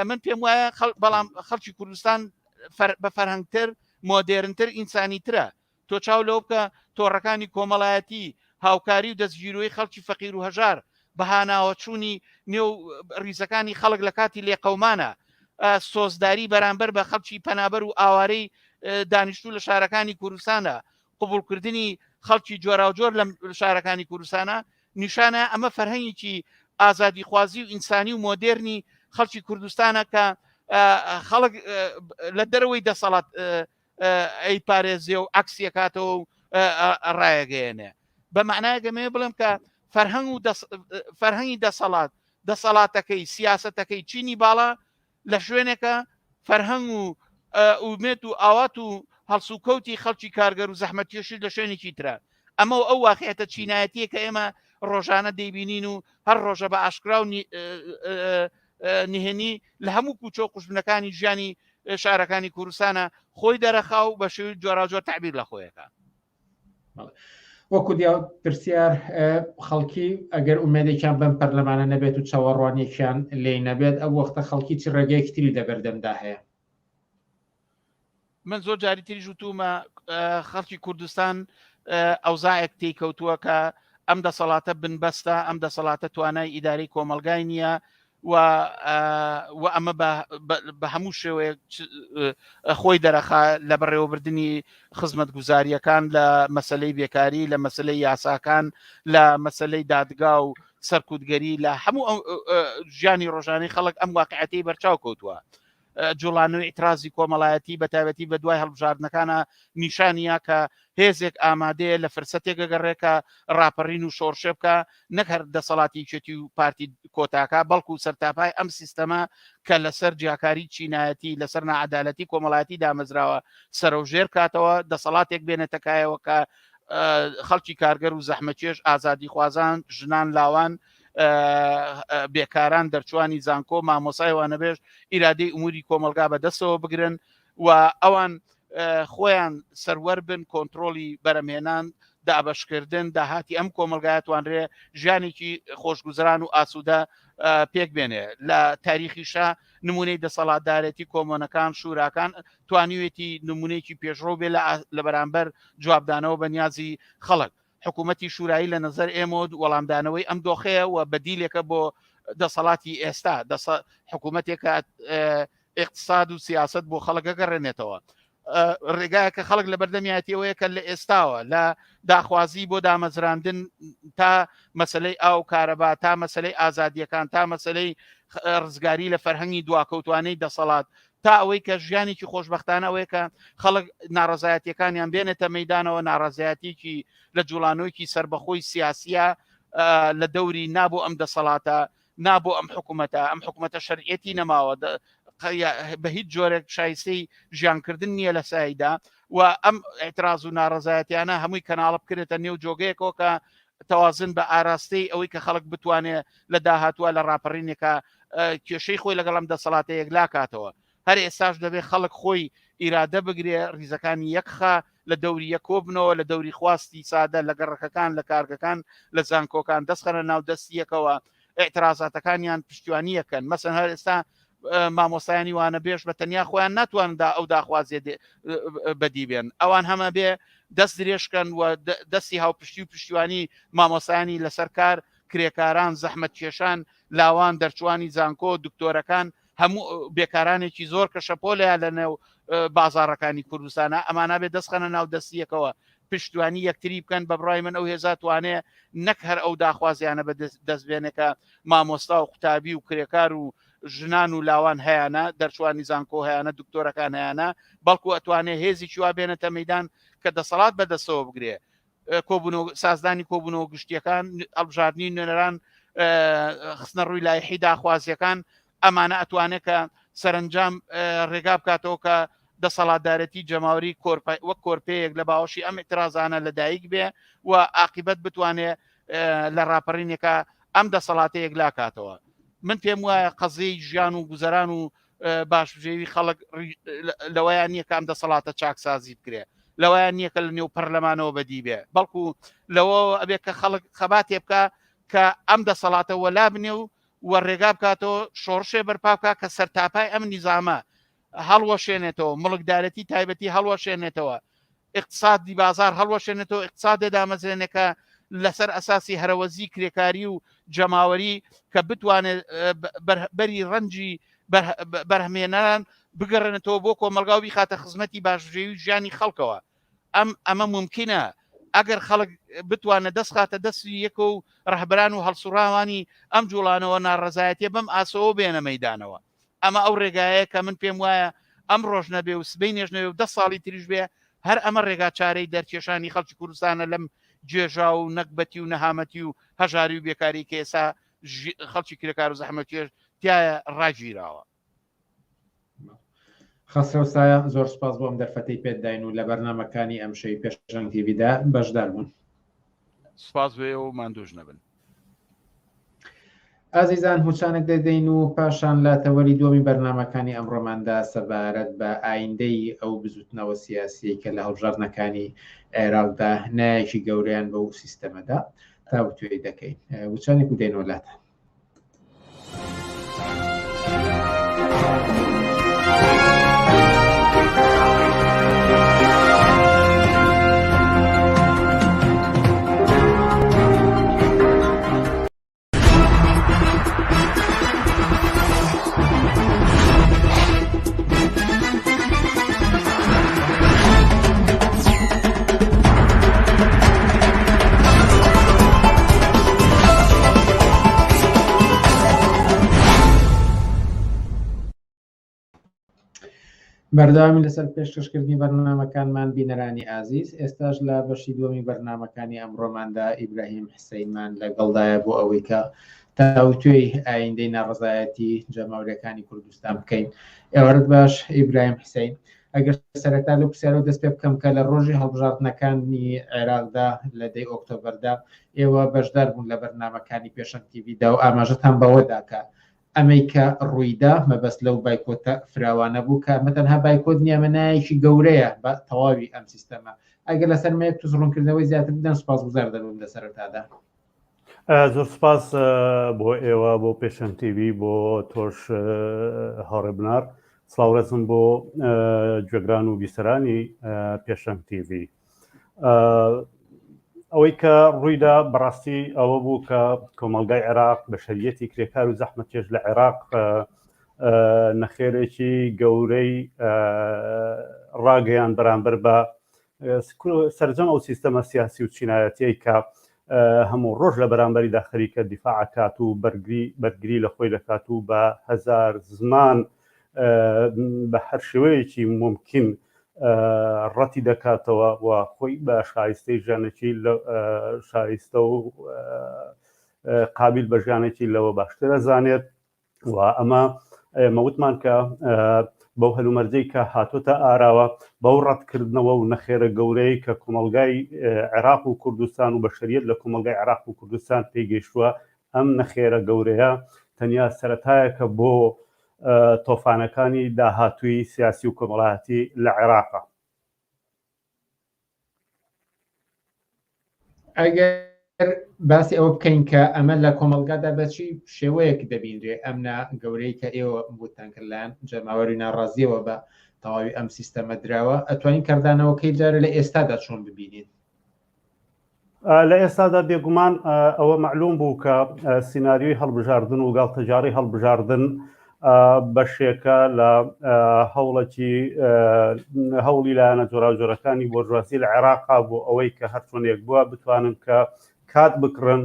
من پێم وایە بەڵام خەڵکی کوردستان بە فەرهەنگتر مۆدێرنتر ئینسانی ترە تۆ چاو لەوە بکە تۆڕەکانی کۆمەڵایەتی، هاوکاری و دەستگیرۆیی خەڵکی فەقیر و هەژار، بەهاناوەچوونی نێو ڕیزەکانی خەڵک لە کاتی لێقەومانە، سۆزداری بەرامبەر بە خەڵکی پەنابەر و ئاوارەی دانیشتوو لە شارەکانی کوردستانە، قبوڵکردنی خەڵکی جۆراوجۆر لە شارەکانی کوردستانە، نیشانە ئەمە فەرهەنگێکی ئازادیخوازی و ئینسانی و مۆدێرنی خەڵکی کوردستانە کە خەڵک لە دەرەوەی دەسەڵات ئەیپارێزێ و عەکسیەکاتەوە و ڕایەگەیەنێ بە معنایەک ئەمەوێ بڵێم کە فەرهەنگ و فەرهەنگی دەسەڵات دەسەڵاتەکەی سیاستەکەی چینی باڵا لە شوێنێکە فەرهەنگ و ئومێت و ئاوات و هەڵسوکەوتی خەڵکی کارگەر و زەحمەتکێشی لە شوێنێکی ترە ئەمە و ئەو واقعەتە چینایەتیە کە ئێمە ڕۆژانە دەیبینین و هەر ڕۆژە بە ئاشکرا و نهێنی لە هەموو کوچە و قوژبنەکانی ژیانی شارەکانی کوردستانە خۆی دەرەخا و بە شێوی جۆراوجۆر تعبیر لە خۆیەکە. وەکو دیاو پرسیار خەڵکی ئەگەر ئومێدێکیان بەم پەرلەمانە نەبێت و چاوەڕوانیەکیان لێی نەبێت ئەو وەختە خەڵکی چ ڕێگەیەکی تری لەبەردەمدا هەیە؟ من زۆر جاری تریش وتومە خەڵکی کوردستان ئەوزاعێک تێی کەوتووە کە ئەم دەسەڵاتە بنبەستە ئەم دەسەڵاتە توانای ئیداری کۆمەلگای نییە و و ئەمە بە هەموو شێوەیەک خۆی دەرەخا لە بەڕێوەبردنی خزمەتگوزاریەکان لە مەسلەی بێکاری لە مەسلەی یاساکان لە مەسلەی دادگا و سەرکوتگەری لە هەموو ژیانی ڕۆژانەی خەڵک ئەم واقعەتی بەرچاو کەوتووە جوڵانەوەی ئیعترازی کۆمەڵایەتی بە تایبەتی بە دوای هەڵبژاردنەکانە نیشانیە کە هێزێک ئامادەیە لە فرسەتێک گەڕێ کە ڕاپەڕین و شۆڕشێ بکە نەک هەر دەسەڵاتی یەکێتی و پارتی کۆتاکە بەڵکو سەرتاپای ئەم سیستەمە کە لەسەر جیاکاری چینایەتی لەسەر ناعەدالەتی کۆمەڵایەتی دامەزراوە سەرەوژێر کاتەوە دەسەڵاتێک بێنێتە کایەوە کە خەڵکی کارگەر و زەحمەتکێش ئازادیخوازان ژنان لاوان بێکاران دەرچوانی زانکۆ مامۆسای وانەبێژ ئیرادەی ئوموری کۆمەلگا بەدەستەوە بگرن و ئەوان خۆیان سەروەر بن کۆنتترۆلی بەرەمهێنان دابشکردن داهاتی ئەم کۆمەلگایە توانرێ ژیانێکی خۆشگوزران و ئاسوودە پێک بێنێ لە تاریخیشە نمونەی دەسەڵاتدارێتی کۆمۆنەکان شوراکان توانیوێتی نمونەیەکی پێشڕەو بێ لە بەرامبەر جوابدانەوە بە نیازی خەڵک حکوومەتی شورایی لە نظر ئێمە وەڵامدانەوەی ئەم دۆخەیە و بەدیلێکە بۆ دەسەڵاتی ئێستا دەسە حکوومەتێکە اقتصاد و سیاست بۆ خەڵک گەڕێنێتەوە ڕێگایە کە خەڵک لە بەردەمیاتیەوەیە کە لە ئێستاوە لە داخوازی بۆ دامەزراندن تا مەسلەی ئاو کارەبا تا مەسلەی ئازادیەکان تا مەسلەی ڕزگاری لە فەرهەنگی دواکەوتوانەی دەسەڵات تا ئەوەی کە ژیانێکی خۆشببختانە ئەوەیە کە خەڵک ناڕزایەتەکانیان بێنێتە مەدانەوە ناڕزایەتێکی لە جوڵانەوەیکی سربەخۆی سیاسیە لە دەوری نابۆ ئەم دەسەڵاتە نا بۆ ئەم حکوومەتە ئەم حکوومەتە شەرعەتی نەماوە بە هیچ جۆرێک شایستەی ژیانکردن نییە لە سایدا و ئەم اعتراز و ناڕزایەتیانە هەمووی کەناڵە بکرێتە نێو جۆگەیەکەوە کە تەوازن بە ئاراستەی ئەوەی کە خەڵک بتوانێت لە داهاتوە لە ڕاپەڕینێکە کێشەی خۆی لەگەڵم دەسەڵاتە یەکلاکاتەوە هەر ئێستاش دەبێ خەڵک خۆی ئیرادە بگرێ ڕیزەکانی یەکخا لە دەوری یەک کۆبنەوە لە دەوری خواستی سادە لە گەڕەکەکان لە کارگەکان لە زانکۆکان دەستخەنە ناو دەستی یەکەوە ئیعترازاتەکانیان پشتیوانی یەکەن مەسەن هەر ئێستا مامۆستایانی وانە بێژ بە تەنیا خۆیان ناتواندا ئەو داخوازیە بەدی بێن ئەوان هەمە بێ دەست درێژکەن و دەستی هاوپشتی و پشتیوانی مامۆستایانی لەسەر کار کرێکاران زەحمەتکێشان لاوان دەرچوانی زانکۆ دکتۆرەکان هەموو بێکارانێکی زۆر کە شەپۆلەیە لە نێو بازاڕەکانی کوردستانە ئەمانە بێ دەستخەنە ناو دەستیەکەوە پشتوانی یەکتری بکەن بە بڕای من ئەو هێزا توانێ نەک هەر ئەو داخوازیانە بە دەست بێنێکە مامۆستا و قوتابی و کرێکار و ژنان و لاوان هەیەە دەرچوانی زانکۆ هەیەە دکتۆرەکان هەیەە بەڵکو ئەتوانێ هێزێکی وا بێنێتە مەدان کە دەسەڵات بەدەستەوە بگرێ کۆبوونەوە سازدانی کۆبوونەوە گشتیەکان هەڵبژاردننی نوێنەران خستنە ڕووی لایحی داخوازیەکان ئەمانە ئەتوانێت کە سەرنجام ڕێگا بکاتەوە کە دەسەڵاتدارەتی جەماوری وەک کۆرپەیەک لە باوەشی ئەم اعترازانە لەدایک بێ و عاقبەت بتوانێ لە ڕاپەڕینێکە ئەم دەسەڵاتە یەکلاکاتەوە من پێم وایە قەزیی ژیان و گوزەران و باشبژێوی خەڵک لەوەیان نییە کە ئەم دەسەڵاتە چاکسازی بکرێ لەوەیان نییە کە لە نێو پەرلەمانەوە بەدی بێ بەڵکو لەوە ئەبێ کە خەڵک خەباتێ بکە کە ئەم دەسەڵاتە وەلا بنێ و و ڕێگا بکاتەوە شۆڕشێ بەرپا بکە کە سەرتاپای ئەم نیزامە هەڵوەشێنێتەوە مڵکدارەتی تایبەتی هەڵوەشێنێتەوە اقتصادی بازار هەڵوەشێنێتەوە اقتصادێ دامەزرێنێ کە لەسەر ئەساسی هەرەوەزی کرێکاری و جەماوەری کە بتوانێت بەری ڕەنجی بەرهەمێنەران بگەڕێنێتەوە بۆ کۆمەلگا و بیخاتە خزمەتی باشژێوی ژیانی خەڵکەوە ئەم ئەمە ممکنە ئەگەر خەڵک بتوانێت دەست خاتە دەستی یەکە و ڕەهبەران و هەڵسوڕاوانی ئەم جوڵانەوە ناڕەزایەتیە بەم ئاسۆوە بێنە مەدانەوە ئەمە ئەو ڕێگایەیە کە من پێم وایە ئەم ڕۆژ نەبێ و سبەی نێژ نەبێ و دە ساڵی تریش بێ هەر ئەمە ڕێگا چارەی دەرکێشانی خەڵکی کوردستانە لەم گێژا و نەگبەتی و نەهامەتی و هەژاری و بێکاری کە ئێستا خەڵکی کرێکار و زەحمەتکێش تایە ڕاگیراوە. خەسرەو سایە زۆر سپاس بۆ ئەم دەرفەتەی پێت داین و لە بەرنامەکانی ئەمشەوی پێشەنگ تیڤیدا بەشدار بوون. سپاس بۆ ئێوە و ماندووش نەبن. ئازیزان هوچانێک دەدەین و پاشان لە تەوەری دووەمی بەرنامەکانی ئەمڕۆماندا سەبارەت بە ئایندەی ئەو بزوتنەوە سیاسیەی کە لە هەڵبژاردنەکانی عێراقدا نایەکی گەورەیان بەو سیستەمەدا تاوتوێی دەکەین. وچانێک و دێنەوە لاتان. بەردەوامی لەسەر پێشکەشکردنی بەرنامەکانمان بینەرانی ئازیز ئێستاش لە بەشی دووەمی بەرنامەکانی ئەمڕۆماندا ئیبراهیم حسینمان لەگەڵدایە بۆ ئەوەی کە تاوتوێی ئایندەی ناڕەزایەتی جەماوەریەکانی کوردستان بکەین. ئێوارەت باش ئیبراهیم حسین. ئەگەر سەرەتا لەو پرسیارەوە دەست پێ بکەم کە لە ڕۆژی هەڵبژاردنەکانی عێراقدا لە دەی ئۆکتۆبەردا ئێوە بەشدار بوون لە بەرنامەکانی پێشەنگ تیڤیدا و ئاماژەتان بەوەدا کە ئەمەی کە ڕوویدا مەبەست لەو بایکۆتە فراوانە بوو کە ئەمە تەنها بایکۆت نییە ئەمە نایەکی گەورەیە بە تەواوی ئەم سیستەمە ئەگەر لەسەر مەیەک توز ڕوونکردنەوەی زیاتر بدەن سوپاسگوزار دەبم لە سەرەتادا. زۆر سپاس بۆ ئێوە بۆ پێشەنگ تیوی بۆ تۆش هاوڕێ بنار سڵاو ڕێزم بۆ گوێگران و بیسەرانی پێشەنگ تیوی ئەوەی کە ڕوویدا بەڕاستی ئەوە بوو کە کۆمەلگای عێراق بە شەریەتی کرێکار و زەحمەتکێش لە عێراق نەخێرێکی گەورەی ڕاگەیان بەرامبەر بە سەرجەم ئەو سیستەمە سیاسی و چینایەتیەی کە هەموو ڕۆژ لە بەرامبەریدا خەریکە دیفاع ئەکات و بەرگری بەرگری لە خۆی دەکات و بە هەزار زمان بە هەر شێوەیەکی مومکین ڕەتی دەکاتەوە و خۆی بە شایستەی ژیانێکی شایستە و قابیل بە ژیانێکی لەوە باشترە زانێت و ئەمە ئێمە وتمان کە بەو هەلومەرجەی کە هاتۆتە ئاراوە بەو ڕەتکردنەوە و نەخێرە گەورەی کە کۆمەڵگای عێراق و کوردستان و بەشەریەت لە کۆمەڵگای عێراق و کوردستان پێی گەیشتووە ئەم نەخێرە گەورەیە تەنیا سەرەتایەکە بۆ تۆفانەکانی داهاتووی سیاسی و کۆمەڵایەتی لە عێراقا. ئەگەر باسی ئەوە بکەین کە ئەمە لە کۆمەڵگادا بەچی شێوەیەک دەبینرێ ئەمنا گەورەی کە ئێوە بوتان کرد لایەن جەماوەری ناڕازیەوە بە تەواوی ئەم سیستەمە دراوە ئەتوانین کاردانەوەکەی جارە لە ئێستادا چۆن ببینین؟ لە ئێستادا بێگومان ئەوە مەعلوم بوو کە سیناریۆی هەڵبژاردن و گاڵتەجاڕی هەڵبژاردن بەشێکە لە هەوڵەکی هەوڵی لایەنە جۆراوجۆرەکانی بۆرژوازی لە عێراقا بۆ ئەوەی کە هەرچۆنێک بووە بتوانن کە کات بکڕن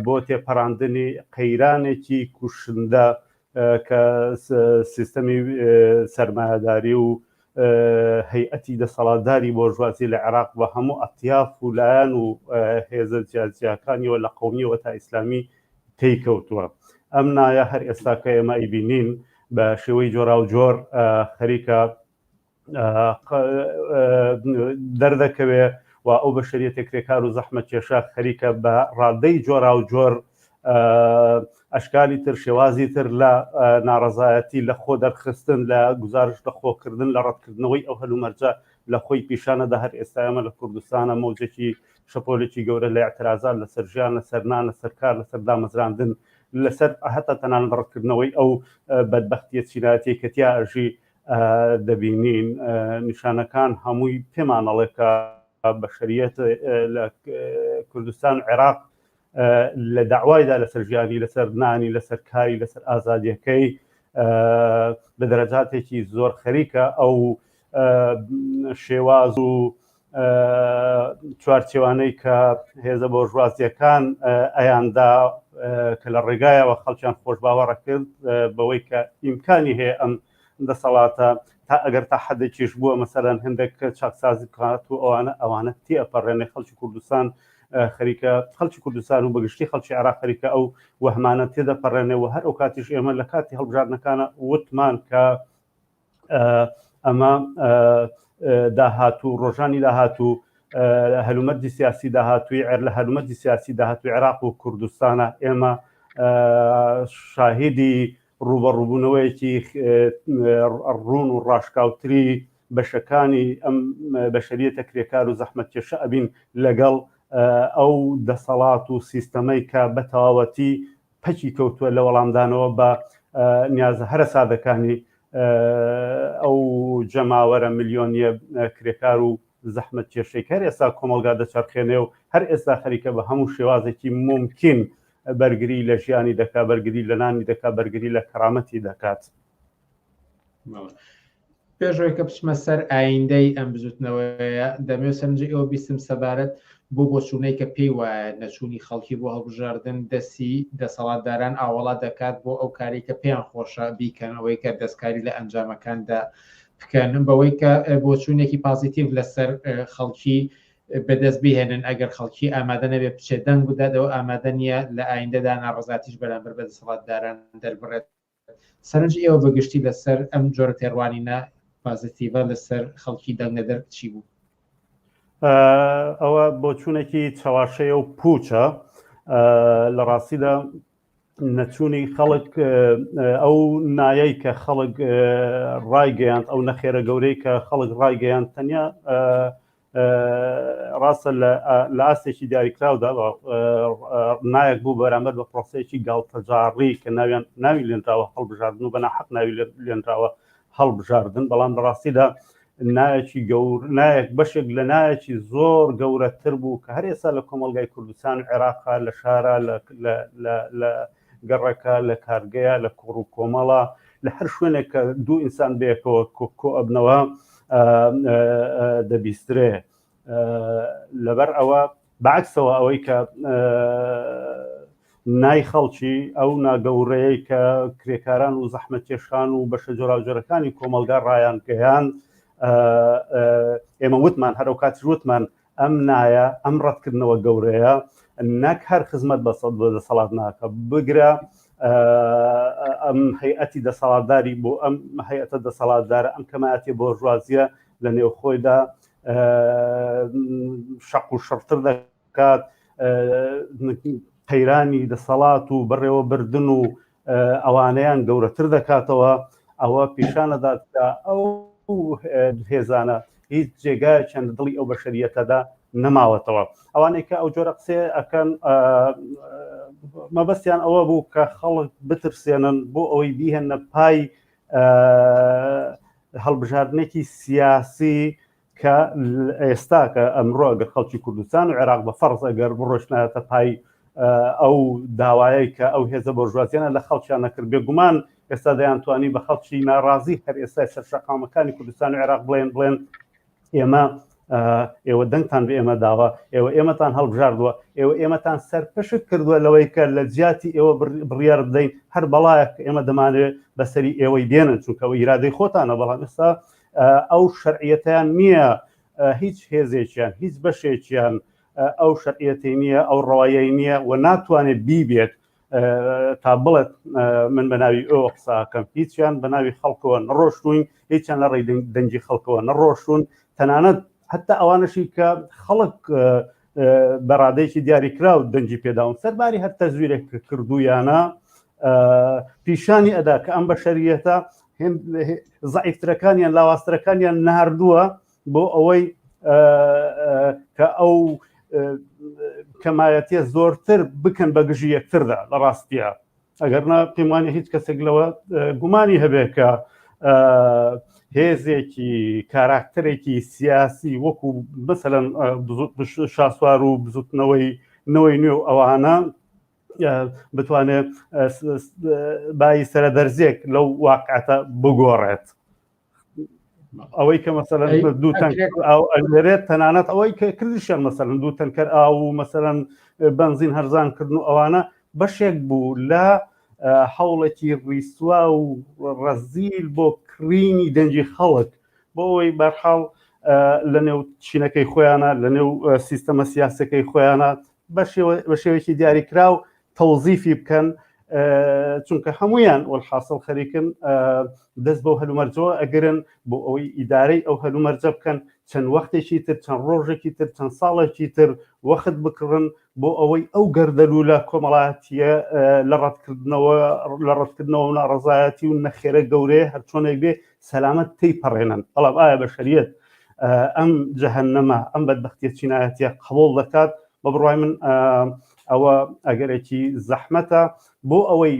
بۆ تێپەڕاندنی قەیرانێکی کوشندە کە سیستەمی سەرمایەداری و هەیئەتی دەسەڵاتداری بۆرژوازی لە عێراق بە هەموو ئەتیاف و لایەن و هێزە جیاجیاکانیەوە لە قەومیەوە تا ئیسلامی تێی کەوتووە. ئەم نایە هەر ئێستا کە ئێمە ئەیبینین بە شێوەی جۆراوجۆر خەریکە دەردەکەوێ و ئەو بەشەریەتە کرێکار و زەحمەتکێشە خەریکە بە ڕادەی جۆراوجۆر ئەشکالی تر شێوازی تر لە ناڕەزایەتی لە خۆ دەرخستن لە گوزارش لە خۆکردن لە ڕەتکردنەوەی ئەو هەلومەرجە لە خۆی پیشانەدا هەر ئێستا ئێمە لە کوردستانە مەوجێکی شەپۆلێکی گەورە لە اعترازات لەسەر ژیان لەسەر نان لەسەر کار لەسەر دامەزراندن لەسەر هەتا تەنانەت ڕەتکردنەوەی ئەو بەدبەختیە چینایەتیەی کە تیا ئەژی دەبینین نیشانەکان هەمووی پێمان ئەڵێ کە بەشەریەت لە کوردستان و عێراق لە داوایدا لەسەر ژیانی لەسەر نانی لەسەر کاری لەسەر ئازادیەکەی بە دەرەجاتێکی زۆر خەریکە ئەو شێواز و چوارچێوانەی کە هێزە بۆرژوازیەکان ئەیاندا کە لە ڕێگایەوە خەڵکیان خۆشباوەڕە کرد بەوەی کە ئیمکانی هەیە ئەم دەسەڵاتە تا ئەگەر تا حدێکیش بووە مەسەرەن هەندێک چاکسازی بکات و ئەوانە ئەوانە تێئەپەڕێنێ خەڵکی کوردستان خەریکە خەڵکی کوردستان و بەگشتی خەڵکی عێراق خەریکە ئەو وەهمانە تێدەپەڕێنێ و هەر ئەو کاتیش ئێمە لە کاتی هەڵبژاردنەکانە وتمان کە ئەمە داهاتوو ڕۆژانی داهاتوو هەلومەرجی سیاسی داهاتووی عێر لە هەلومەرجی سیاسی داهاتوی عێراق و کوردستانە ئێمە شاهیدی ڕوبەڕوبوونەوەیەکی ڕوون و ڕاشکاوتری بەشەکانی ئەم بەشەریەتە کرێکار و زەحمەتکێشە ئەبین لەگەڵ ئەو دەسەڵات و سیستەمەی کە بە تەواوەتی پەکی کەوتووە لە وەڵامدانەوە بە نیازە هەرە سادەکانی ئەو جەماوەرە ملیۆنیە کرێکار و زەحمەت کێشەی کە هەر ئێستا کۆمەڵگا دەچەرخێنێ و هەر ئێستا خەریکە بە هەموو شێوازێکی مومکین بەرگری لە ژیانی دەکا، بەرگری لە نانی دەکا، بەرگری لە کەرامەتی دەکات. پێش ئەوەی کە بچمە سەر ئایندەی ئەم بزوتنەوەیە دەمەوێت سەرنجی ئێوە بیستم سەبارەت بۆ بۆچوونەی کە پێی وایە نەچوونی خەڵکی بۆ هەڵبژاردن دەستی دەسەڵاتداران ئاوەڵا دەکات بۆ ئەو کاری کە پێیان خۆشە بیکەن ئەوەی کە دەستکاری لە ئەنجامەکاندا بکەن بەوەی کە بۆچوونێکی پازیتیڤ لەسەر خەڵکی بەدەست بهێنن ئەگەر خەڵکی ئامادە نەبێت بچێت دەنگ بدات ئەوە ئامادە نییە لە ئایندەدا ناڕەزاتیش بەرامبەر بە دەسەڵاتداران دەربڕێت سەرنجی ئێوە بە گشتی لەسەر ئەم جۆرە تێڕوانینە پازیتیڤە لەسەر خەڵکی دەنگنەدەر چی بوو؟ ئەوە بۆچوونێکی چەواشەیە و پوچە لە ڕاستیدا نەچوونی خەڵک ئەو نایەی کە خەڵک ڕایگەیاند ئەو نەخێرە گەورەی کە خەڵک ڕایگەیاند تەنیا ڕاستە لە ئاستێکی دیاریکراودا نایەک بوو بەرامبەر بە پرۆسەیەکی گاڵتەجاڕی کە ناویان ناوی لێنراوە هەڵبژاردن و بە ناحەق ناوی لێنراوە هەڵبژاردن بەڵام لە ڕاستیدا نایەکی گەور نایەک بەشێک لە نایەکی زۆر گەورەتر بوو کە هەر ئێستا لە کۆمەڵگای کوردستان و عێراقا لە شارە لە گەڕەکە لە کارگەیە لە کۆڕ و کۆمەڵە لە هەر شوێنێک کە دوو ئینسان بەیەکەوە کۆ ئەبنەوە دەبیسترێ لەبەر ئەوە بەعکسەوە ئەوەی کە نای خەڵکی ئەو ناگەورەیە کە کرێکاران و زەحمەتکێشان و بەشە جۆراوجۆرەکانی کۆمەلگا ڕایان گەیان ئێمە وتمان هەرو کاتیش وتمان ئەم نایە، ئەم ڕەتکردنەوە گەورەیە نەک هەر خزمەت بە دەسەڵات ناکە، بگرە ئەم هەیئەتی دەسەڵاتداری بۆ ئەم هەیئەتە دەسەڵاتدارە، ئەم کەمایەتی بۆرژوازیە لە نێوخۆیدا شەق و شڕتر دەکات، قەیرانی دەسەڵات و بەڕێوەبردن و ئەوانەیان گەورەتر دەکاتەوە، ئەوە پیشانەدات کە ئەو هێزانە هیچ جێگایەکیان لە دڵی ئەو بەشەریەتەدا نەماوەتەوە. ئەوانەی کە ئەو جۆرە قسەیە ئەکەن مەبەستیان ئەوە بوو کە خەڵک بترسێنن بۆ ئەوەی بیهێننە پای هەڵبژاردنێکی سیاسی کە ئێستا کە ئەمڕۆ ئەگەر خەڵکی کوردستان و عێراق بە فەرز ئەگەر بڕۆشتنایەتە پای ئەو داوایەی کە ئەو هێزە بۆرژوازیانە لە خەڵکیان نەکرد بێگومان ئێستا دەیانتوانی بە خەڵکی ناڕازی هەر ئێستا سەر شەقامەکانی کوردستان و عێراق بڵێن بڵێن ئێمە ئێوە دەنگتان بە ئێمە داوە ئێوە ئێمەتان هەڵبژاردووە ئێوە ئێمەتان سەرپشک کردووە لەوەی کە لە جیاتی ئێوە بڕیار بدەین هەر بەڵایەک ئێمە دەمانەوێت بەسەری ئێوەی بێنن چونکە ئەوە ئیرادەی خۆتانە بەڵام ئێستا ئەو شەرعیەتیان نییە هیچ هێزێکیان هیچ بەشێکیان ئەو شەرعیەتی نییە ئەو ڕەوایەی نییە و ناتوانێت بیبێت. تا بڵێت من بە ناوی ئەو قساکەم هیچیان بە ناوی خەڵکەوە نەڕۆشتوین هیچیان لە ڕێی دەنگی خەڵکەوە نەڕۆشتون تەنانەت حتا ئەوانەشی کە خەڵک بە ڕادەیەکی دیاریکراو دەنگی پێداون سەرباری هەر تەزویرێک کە کردویانە پیشانی ئەدا کە ئەم بەشەریەتە زعیفترەکانیان لاواسترەکانیان ناردووە بۆ ئەوەی کە ئەو کەمایەتیە زۆرتر بکەن بە گژی یەکتردا لە ڕاستیە ئەگەر نا پێم وانە هیچ کەسێک لەوە گومانی هەبێت کە هێزێکی کاراکتەرێکی سیاسی وەکو مثلەن شاسوار و بزوتنەوەی نەوەی نوێ و ئەوانە بتوانێت بای سرە دەرزێک لەو واقعەتە بگۆڕێت ئەوەی کە مەسەلەن دوو تەنکەر ئاو ئەنێرێت تەنانەت ئەوەی کە کردیشیان مەسەلەن دوو تەنکەر ئاو و مەسەلەن بەنزین هەرزان کردن و ئەوانە بەشێک بوو لە هەوڵێکی ڕیسوا و ڕەزیل بۆ کڕینی دەنگی خەڵک بۆ ئەوەی بەرحاڵ لە نێو چینەکەی خۆیانە لە نێو سیستەمە سیاسەکەی خۆیانە بە شێوەیەکی دیاریکراو تەوزیفی بکەن چونکە هەمویان وەلحاسڵ خەریکن دەست بەو هەلومەرجەوە ئەگرن بۆ ئەوەی ئیدارەی ئەو هەلومەرجە بکەن چەند وەختێکی تر چەند ڕۆژێکی تر چەند ساڵێکی تر وەخت بکڕن بۆ ئەوەی ئەو گەردەلوولە کۆمەڵاتیە لە ڕەتکردنەوە لە ڕەتکردنەوە و ناڕەزایەتی و نەخێرە گەورەیە هەرچۆنێک بێ سەلامەت تی پەڕێنن بەڵام ئایا بەشەریەت ئەم جەهەنەمە ئەم بەدبەختیە چینایەتیە قبوڵ دەکات بە بڕوای من ئەوە ئەگەرێکی زەحمەتە بۆ ئەوەی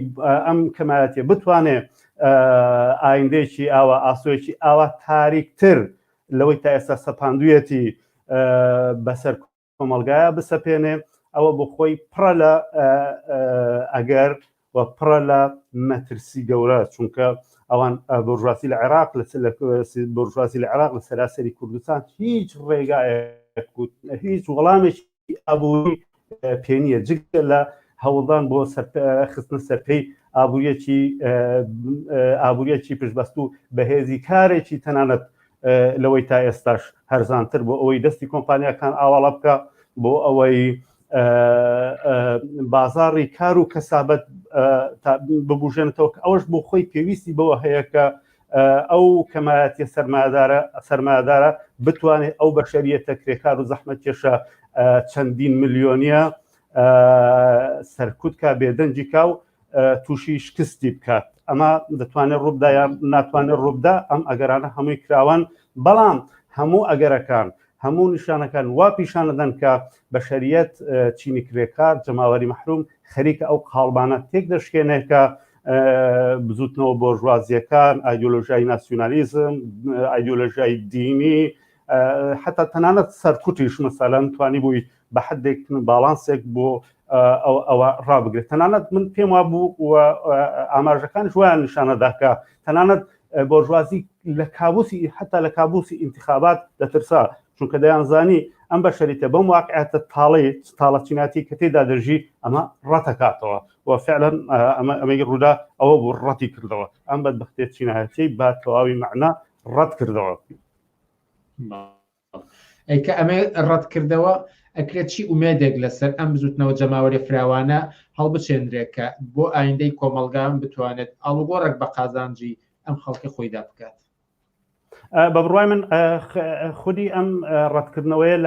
ئەم کەمایەتیە بتوانێ ئایندەیەکی ئاوا ئاسۆیەکی ئاوا تاریکتر لەوەی تا ئێستا سەپاندویەتی بەسەر کۆمەڵگایە بسەپێنێ ئەوە بۆ خۆی پڕە لە ئەگەر و پڕە لە مەترسی گەورە چونکە ئەوان بۆرژواسی لە عێراق لە بۆرژواسی لە عێراق لە سەراسەری کوردستان هیچ ڕێگایەک هیچ وەڵامێکی ئابووری پێ نییە جگە لە هەوڵدان بۆ خستنە سەرپێی ئابووریەکی ئابووریەکی پشتبەستوو بەهێزی کارێکی تەنانەت لەوەی تا ئێستاش هەرزانتر بۆ ئەوەی دەستی کۆمپانیاکان ئاواڵە بکە بۆ ئەوەی بازاڕی کار و کەسابەت ببژێنێتەوە کە ئەوەش بۆ خۆی پێویستی بەوە هەیە کە ئەو کەمایەتیە سەرمایەدارە سەرمایەدارە بتوانێت ئەو بەشەریەتە کرێکار و زەحمەت کێشە چەندین ملیۆنیە سەرکوت کا بێدەنگی کا و تووشی شکستی بکات ئەمە دەتوانێت ڕووبدا یان ناتوانێت ڕووبدا ئەم ئەگەرانە هەمووی کراوان بەڵام هەموو ئەگەرەکان هەموو نیشانەکان وا پیشانەدەن کە بەشەریەت چینی کرێکار جەماوەری مەحروم خەریکە ئەو قاڵبانە تێک دەشکێنێت کە بزوتنەوە بۆرژوازیەکان ئایدۆلۆژیای ناسیونالیزم ئایدۆلۆژیای دینی حتا تەنانەت سەرکوتیش مەسەلەن توانی بووی بە حدێک باڵانسێک بۆ ئەوە ڕابگرێت تەنانەت من پێم وا بوو و ئاماژەکانش وایان نیشانەدا کە تەنانەت بۆرژوازی لە کابوسی حتا لە کابوسی ئینتخابات دەترسا چونکە دەیانزانی ئەم بەشەریتە بەم واقعەتە تاڵی تاڵە چیناتی کە تێدا دەژی ئەمە ڕەتەکاتەوە و فعلا ئەمە ئەمەی ڕوودا ئەوە بوو ڕەتی کردەوە ئەم بەدبختێ چینایەتی بە تەواوی مەعنا ڕەت کردەوە. ئەی کە ئەمەی ڕەتکردەوە ئەکرێت چی ئومێدێک لەسەر ئەم بزوتنەوە جەماوەریە فراوانە هەڵبچێنرێت کە بۆ ئایندەی کۆمەڵگا بتوانێت ئاڵوگۆڕێک بە قازانجی ئەم خەڵکە خۆیدا بکات؟ بە بڕوای من خودی ئەم ڕەتکردنەوەیە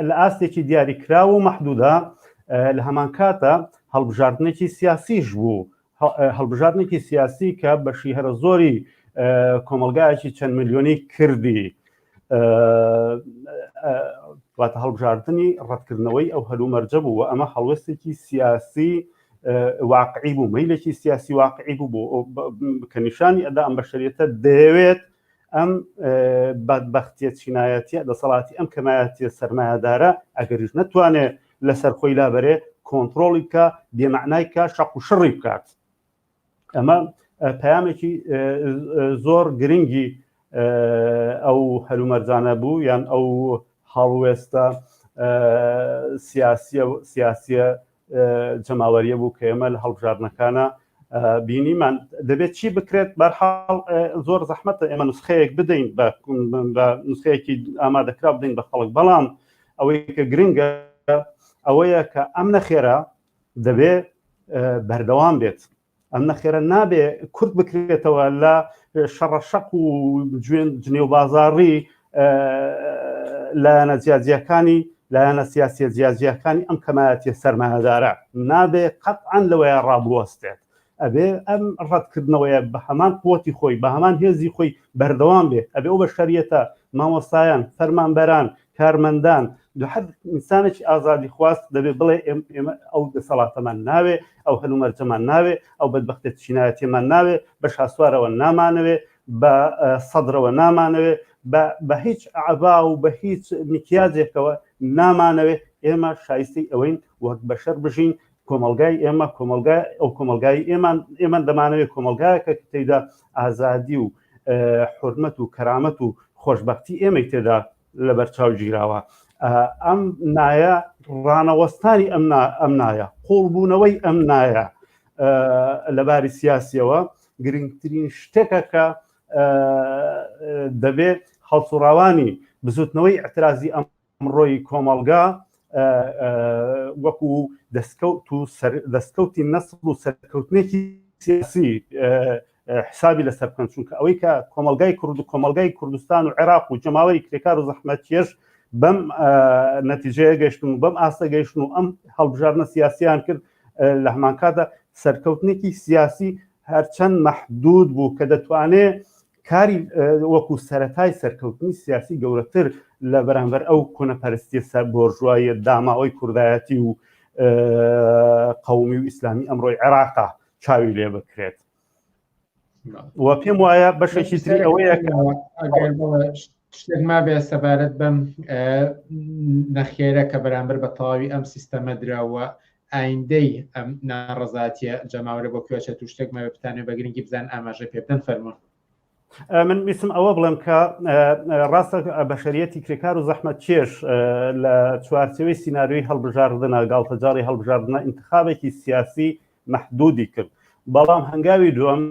لە ئاستێکی دیاریکراو و مەحدودا لە هەمان کاتە هەڵبژاردنێکی سیاسیش بوو هەڵبژاردنێکی سیاسی کە بەشی هەرە زۆری کۆمەلگایەکی چەند ملیۆنی کردی واتە هەڵبژاردنی ڕەتکردنەوەی ئەو هەلومەرجە بوو و ئەمە هەڵوێستێکی سیاسی واقعی بوو مەیلێکی سیاسی واقعی بوو بۆ کە نیشانی ئەدا ئەم بەشەریەتە دەیەوێت ئەم بەدبەختیە چینایەتیە دەسەڵاتی ئەم کەمایەتیە سەرمایەدارە ئەگەریش نەتوانێت لەسەر خۆی لابەرێ کۆنتڕۆڵی بکە بێمەعنای کە شەق و شڕی بکات ئەمە پەیامێکی زۆر گرنگی ئەو هەلومەرجانە بوو یان ئەو هەڵوێستە سیاسیە سیاسیە جەماوەریە بوو کە ئێمە لە هەڵبژاردنەکانە بینیمان دەبێت چی بکرێت بەرحاڵ زۆر زەحمەتە ئێمە نسخەیەک بدەین بە نسخەیەکی ئامادەکرا بدەین بە خەڵک بەڵام ئەوەی کە گرنگە ئەوەیە کە ئەم نەخێرە دەبێ. بەردەوام بێت. ئەم نەخێرە نابێ کورت بکرێتەوە لە شەڕەشەق و جوێن جنێو بازاڕی لایەنە جیاجیاکانی لایەنە سیاسیە جیاجیاکانی ئەم کەمایەتیە سەرمایەدارە نابێ قەتعەن لەوەیە ڕابوەستێت ئەبێ ئەم ڕەتکردنەوەیە بە هەمان قوتی خۆی بە هەمان هێزی خۆی بەردەوام بێ ئەبێ ئەو بەشەریەتە مامۆستایان فەرمانبەران کارمەندان هەر ئینسانێکی ئازادی خواست دەبێ بڵێ ئێمە ئەو دەسەڵاتەمان ناوێ ئەو هەلومەرجەمان ناوێ ئەو بەدبەختە چینایەتیمان ناوێ بە شاسوارەوە نامانەوێ بە سەدرەوە نامانەوێ بە هیچ عەبا و بە هیچ میکیاجێکەوە نامانەوێ ئێمە شایستەی ئەوەین وەک بەشەر بژین کۆمەلگای ئێمە کۆمەلگای ئەو کۆمەلگای ئێمان ئێمە دەمانەوێت کۆمەلگایەکە کە تێیدا ئازادی و حرمەت و کەرامەت و خۆشببختی ئێمەی تێدا لەبەرچاو گیراوە ئەم نایە ڕانەوەستانی ئەم ئەم نایە قوڵبوونەوەی ئەم نایە لەباری سیاسیەوە گرنگترین شتێکە کە دەبێ هەڵسوڕاوانی بزوتنەوەی اعترازی ئەمڕۆی کۆمەڵگا وەکو دەستکەوت و دەستکەوتی نەسڵ و سەرکەوتنێکی سیاسی حسابی لەسەر بکەن چونکە ئەوەی کە کۆمەلگای کورد و کۆمەلگای کوردستان و عێراق و جەماوەری کرێکار و زەحمەتکێش بەم نەتیجەیە گەشتن و بەم ئاستە گەیشتن و ئەم هەڵبژاردنە سیاسیان کرد لە هەمانکاتدا سەرکەوتنێکی سیاسی هەرچەند مەحدود بوو کە دەتوانێت کاری وەکو سەتای سەرکەوتنی سیاسی گەورەتر لە بەرامبەر ئەو کۆنەپەرستیە سەر بۆرژواییە داماوەی کوردایەتی و قومی و ئیسلامی ئەمڕۆی عێراقا چاوی لێ بکرێت و پێم وایە بەشێکی تری ئەوەیە شتێک مابێ سەبارەت بەم نەخێرە کە بەرامبەر بە تەواوی ئەم سیستەمە دراوە ئایندەی ئەم ناڕەزاتیە جەماوەرە بۆ کوێچێت و شتێک ماوێ بتانێ بە گرنگی بزان ئاماژە پێ بدەن فەرموون. من ویستم ئەوە بڵێم کە ڕاستە بەشەریەتی کرێکار و زەحمەت کێش لە چوارچێوەی سیناریۆی هەڵبژاردنە گاڵتەجاڕی هەڵبژاردنە ئینتخابێکی سیاسی مەحدودی کرد بەڵام هەنگاوی دووەم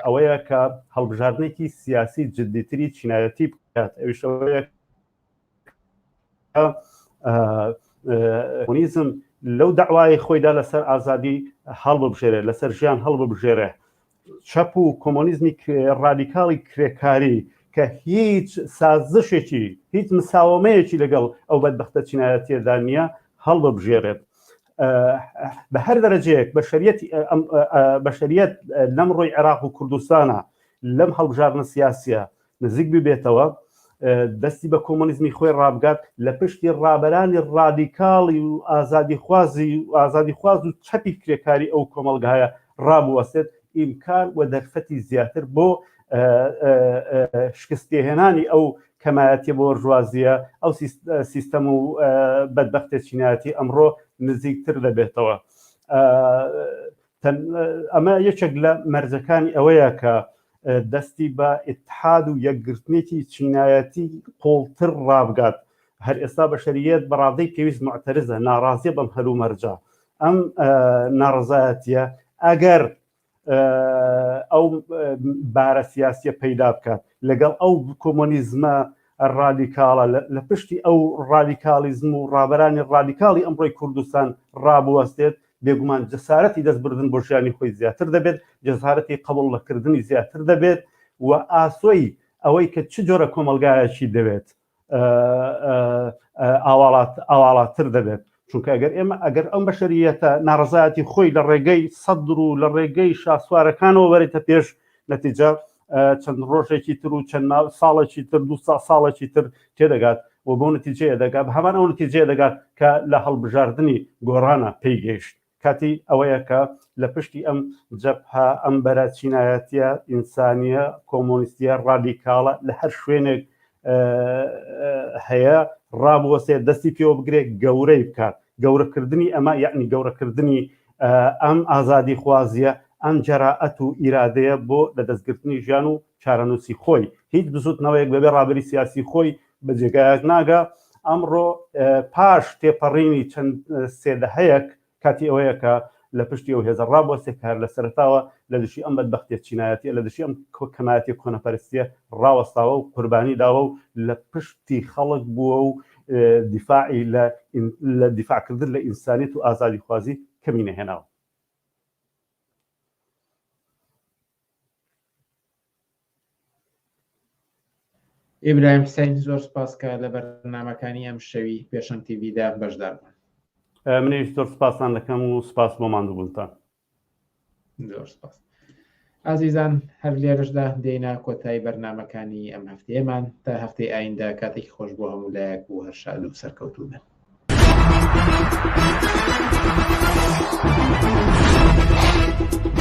ئەوەیە کە هەڵبژاردنێکی سیاسی جددیتری چینایەتی بکات ئەویش ئەوەیە کۆمۆنیزم لەو داوای خۆیدا لەسەر ئازادی هەڵببژێرێ لەسەر ژیان هەڵببژێرێ چەپ و کۆمۆنیزمی ڕادیکاڵی کرێکاری کە هیچ سازشێکی هیچ مساوەمەیەکی لەگەڵ ئەو بەدبەختە چینایەتیەدا نییە هەڵببژێرێت بە هەر دەرەجەیەک بەشەریەتی بەشەریەت لەم ڕۆی عێراق و کوردستانە لەم هەڵبژاردنە سیاسیە نزیک ببێتەوە، دەستی بە کۆمۆنیزمی خۆی ڕابگات، لە پشتی ڕابەرانی ڕادیکاڵی و ئازادیخوازی و ئازادیخواز و چەپی کرێکاری ئەو کۆمەڵگایە ڕابوەستێت، ئیمکان و دەرفەتی زیاتر بۆ شکستپێهێنانی ئەو کەمایەتیە بۆرژوازیە، ئەو سیستەم و بەدبەختە چینایەتی ئەمڕۆ نزیکتر دەبێتەوە. ئەمە یەکێک لە مەرجەکانی ئەوەیە کە دەستی بە ئیتحاد و یەکگرتنێکی چینایەتی قوڵتر ڕابگات هەر ئێستا بەشەریەت بە ڕادەی پێویست معتەرزە ناڕازیە بەم هەلومەرجە ئەم ناڕەزایەتیە ئەگەر ئەو بارە سیاسیە پەیدا بکات لەگەڵ ئەو کۆمۆنیزمە ڕادیکاڵە لە پشتی ئەو ڕادیکاڵیزم و ڕابەرانی ڕادیکاڵی ئەمڕۆی کوردستان ڕابوەستێت بێگومان جەسارەتی دەستبردن بۆ ژیانی خۆی زیاتر دەبێت، جەسارەتی قبوڵ نەکردنی زیاتر دەبێت و ئاسۆی ئەوەی کە چ جۆرە کۆمەڵگایەکی دەوێت ئاواڵاتر دەبێت. چونکە ئەگەر ئێمە ئەگەر ئەم بەشەریەتە ناڕەزایەتی خۆی لە ڕێگەی سەدر و لە ڕێگەی شاسوارەکانەوە بەرێتە پێش نەتیجە چەند ڕۆژێکی تر و چەند ساڵێکی تر دو ساڵێکی تر تێدەگات و بۆ نتیجەیە دەگات بە هەمان ئەو نتیجەیە دەگات کە لە هەڵبژاردنی گۆڕانە پێی گەیشت کاتی ئەوەیە کە لە پشتی ئەم جەبهە ئەم بەرە چینایەتیە ئینسانیە کۆمۆنیستیە ڕادیکاڵە لە هەر شوێنێک هەیە ڕابوەسێ دەستی پێوە بگرێت گەورەی بکات گەورەکردنی ئەمە یعنی گەورەکردنی ئەم ئازادی خوازیە ئەم جەرائەت و ئیرادەیە بۆ لە دەستگرتنی ژیان و چارەنووسی خۆی هیچ بزوتنەوەیەک بەبێ ڕابەری سیاسی خۆی بە جێگایەک ناگا ئەمڕۆ پاش تێپەڕینی چەند سێدەهەیەک کاتی ئەوەیە کە لە پشتی ئەو هێزە ڕابوەستێ کە هەر لە سەرەتاوە لە دژی ئەم بەدبەختیە چینایەتیە، لە دژی ئەم کەمایەتیە کۆنەپەرستیە ڕاوەستاوە و قوربانی داوە و لە پشتی خەڵک بووە و دیفاعی لە دیفاعکردن لە ئینسانیت و ئازادیخوازی کەمی نەهێناوە. ئیبراهیم حسین زۆر سپاس کە لە بەرنامەکانی ئەم شەوی پێشەنگ تیڤیدا بەشدار بوون. منیش زۆر سپاستان دەکەم و سپاس بۆ ماندووبوونتان. زۆر سپاس. ئازیزان هەر لێرەشدا دێینە کۆتایی بەرنامەکانی ئەم هەفتەیەمان تا هەفتەی ئایندە کاتێکی خۆش بۆ هەموو لایەک و هەر شاد و سەرکەوتوو بن. Thank you.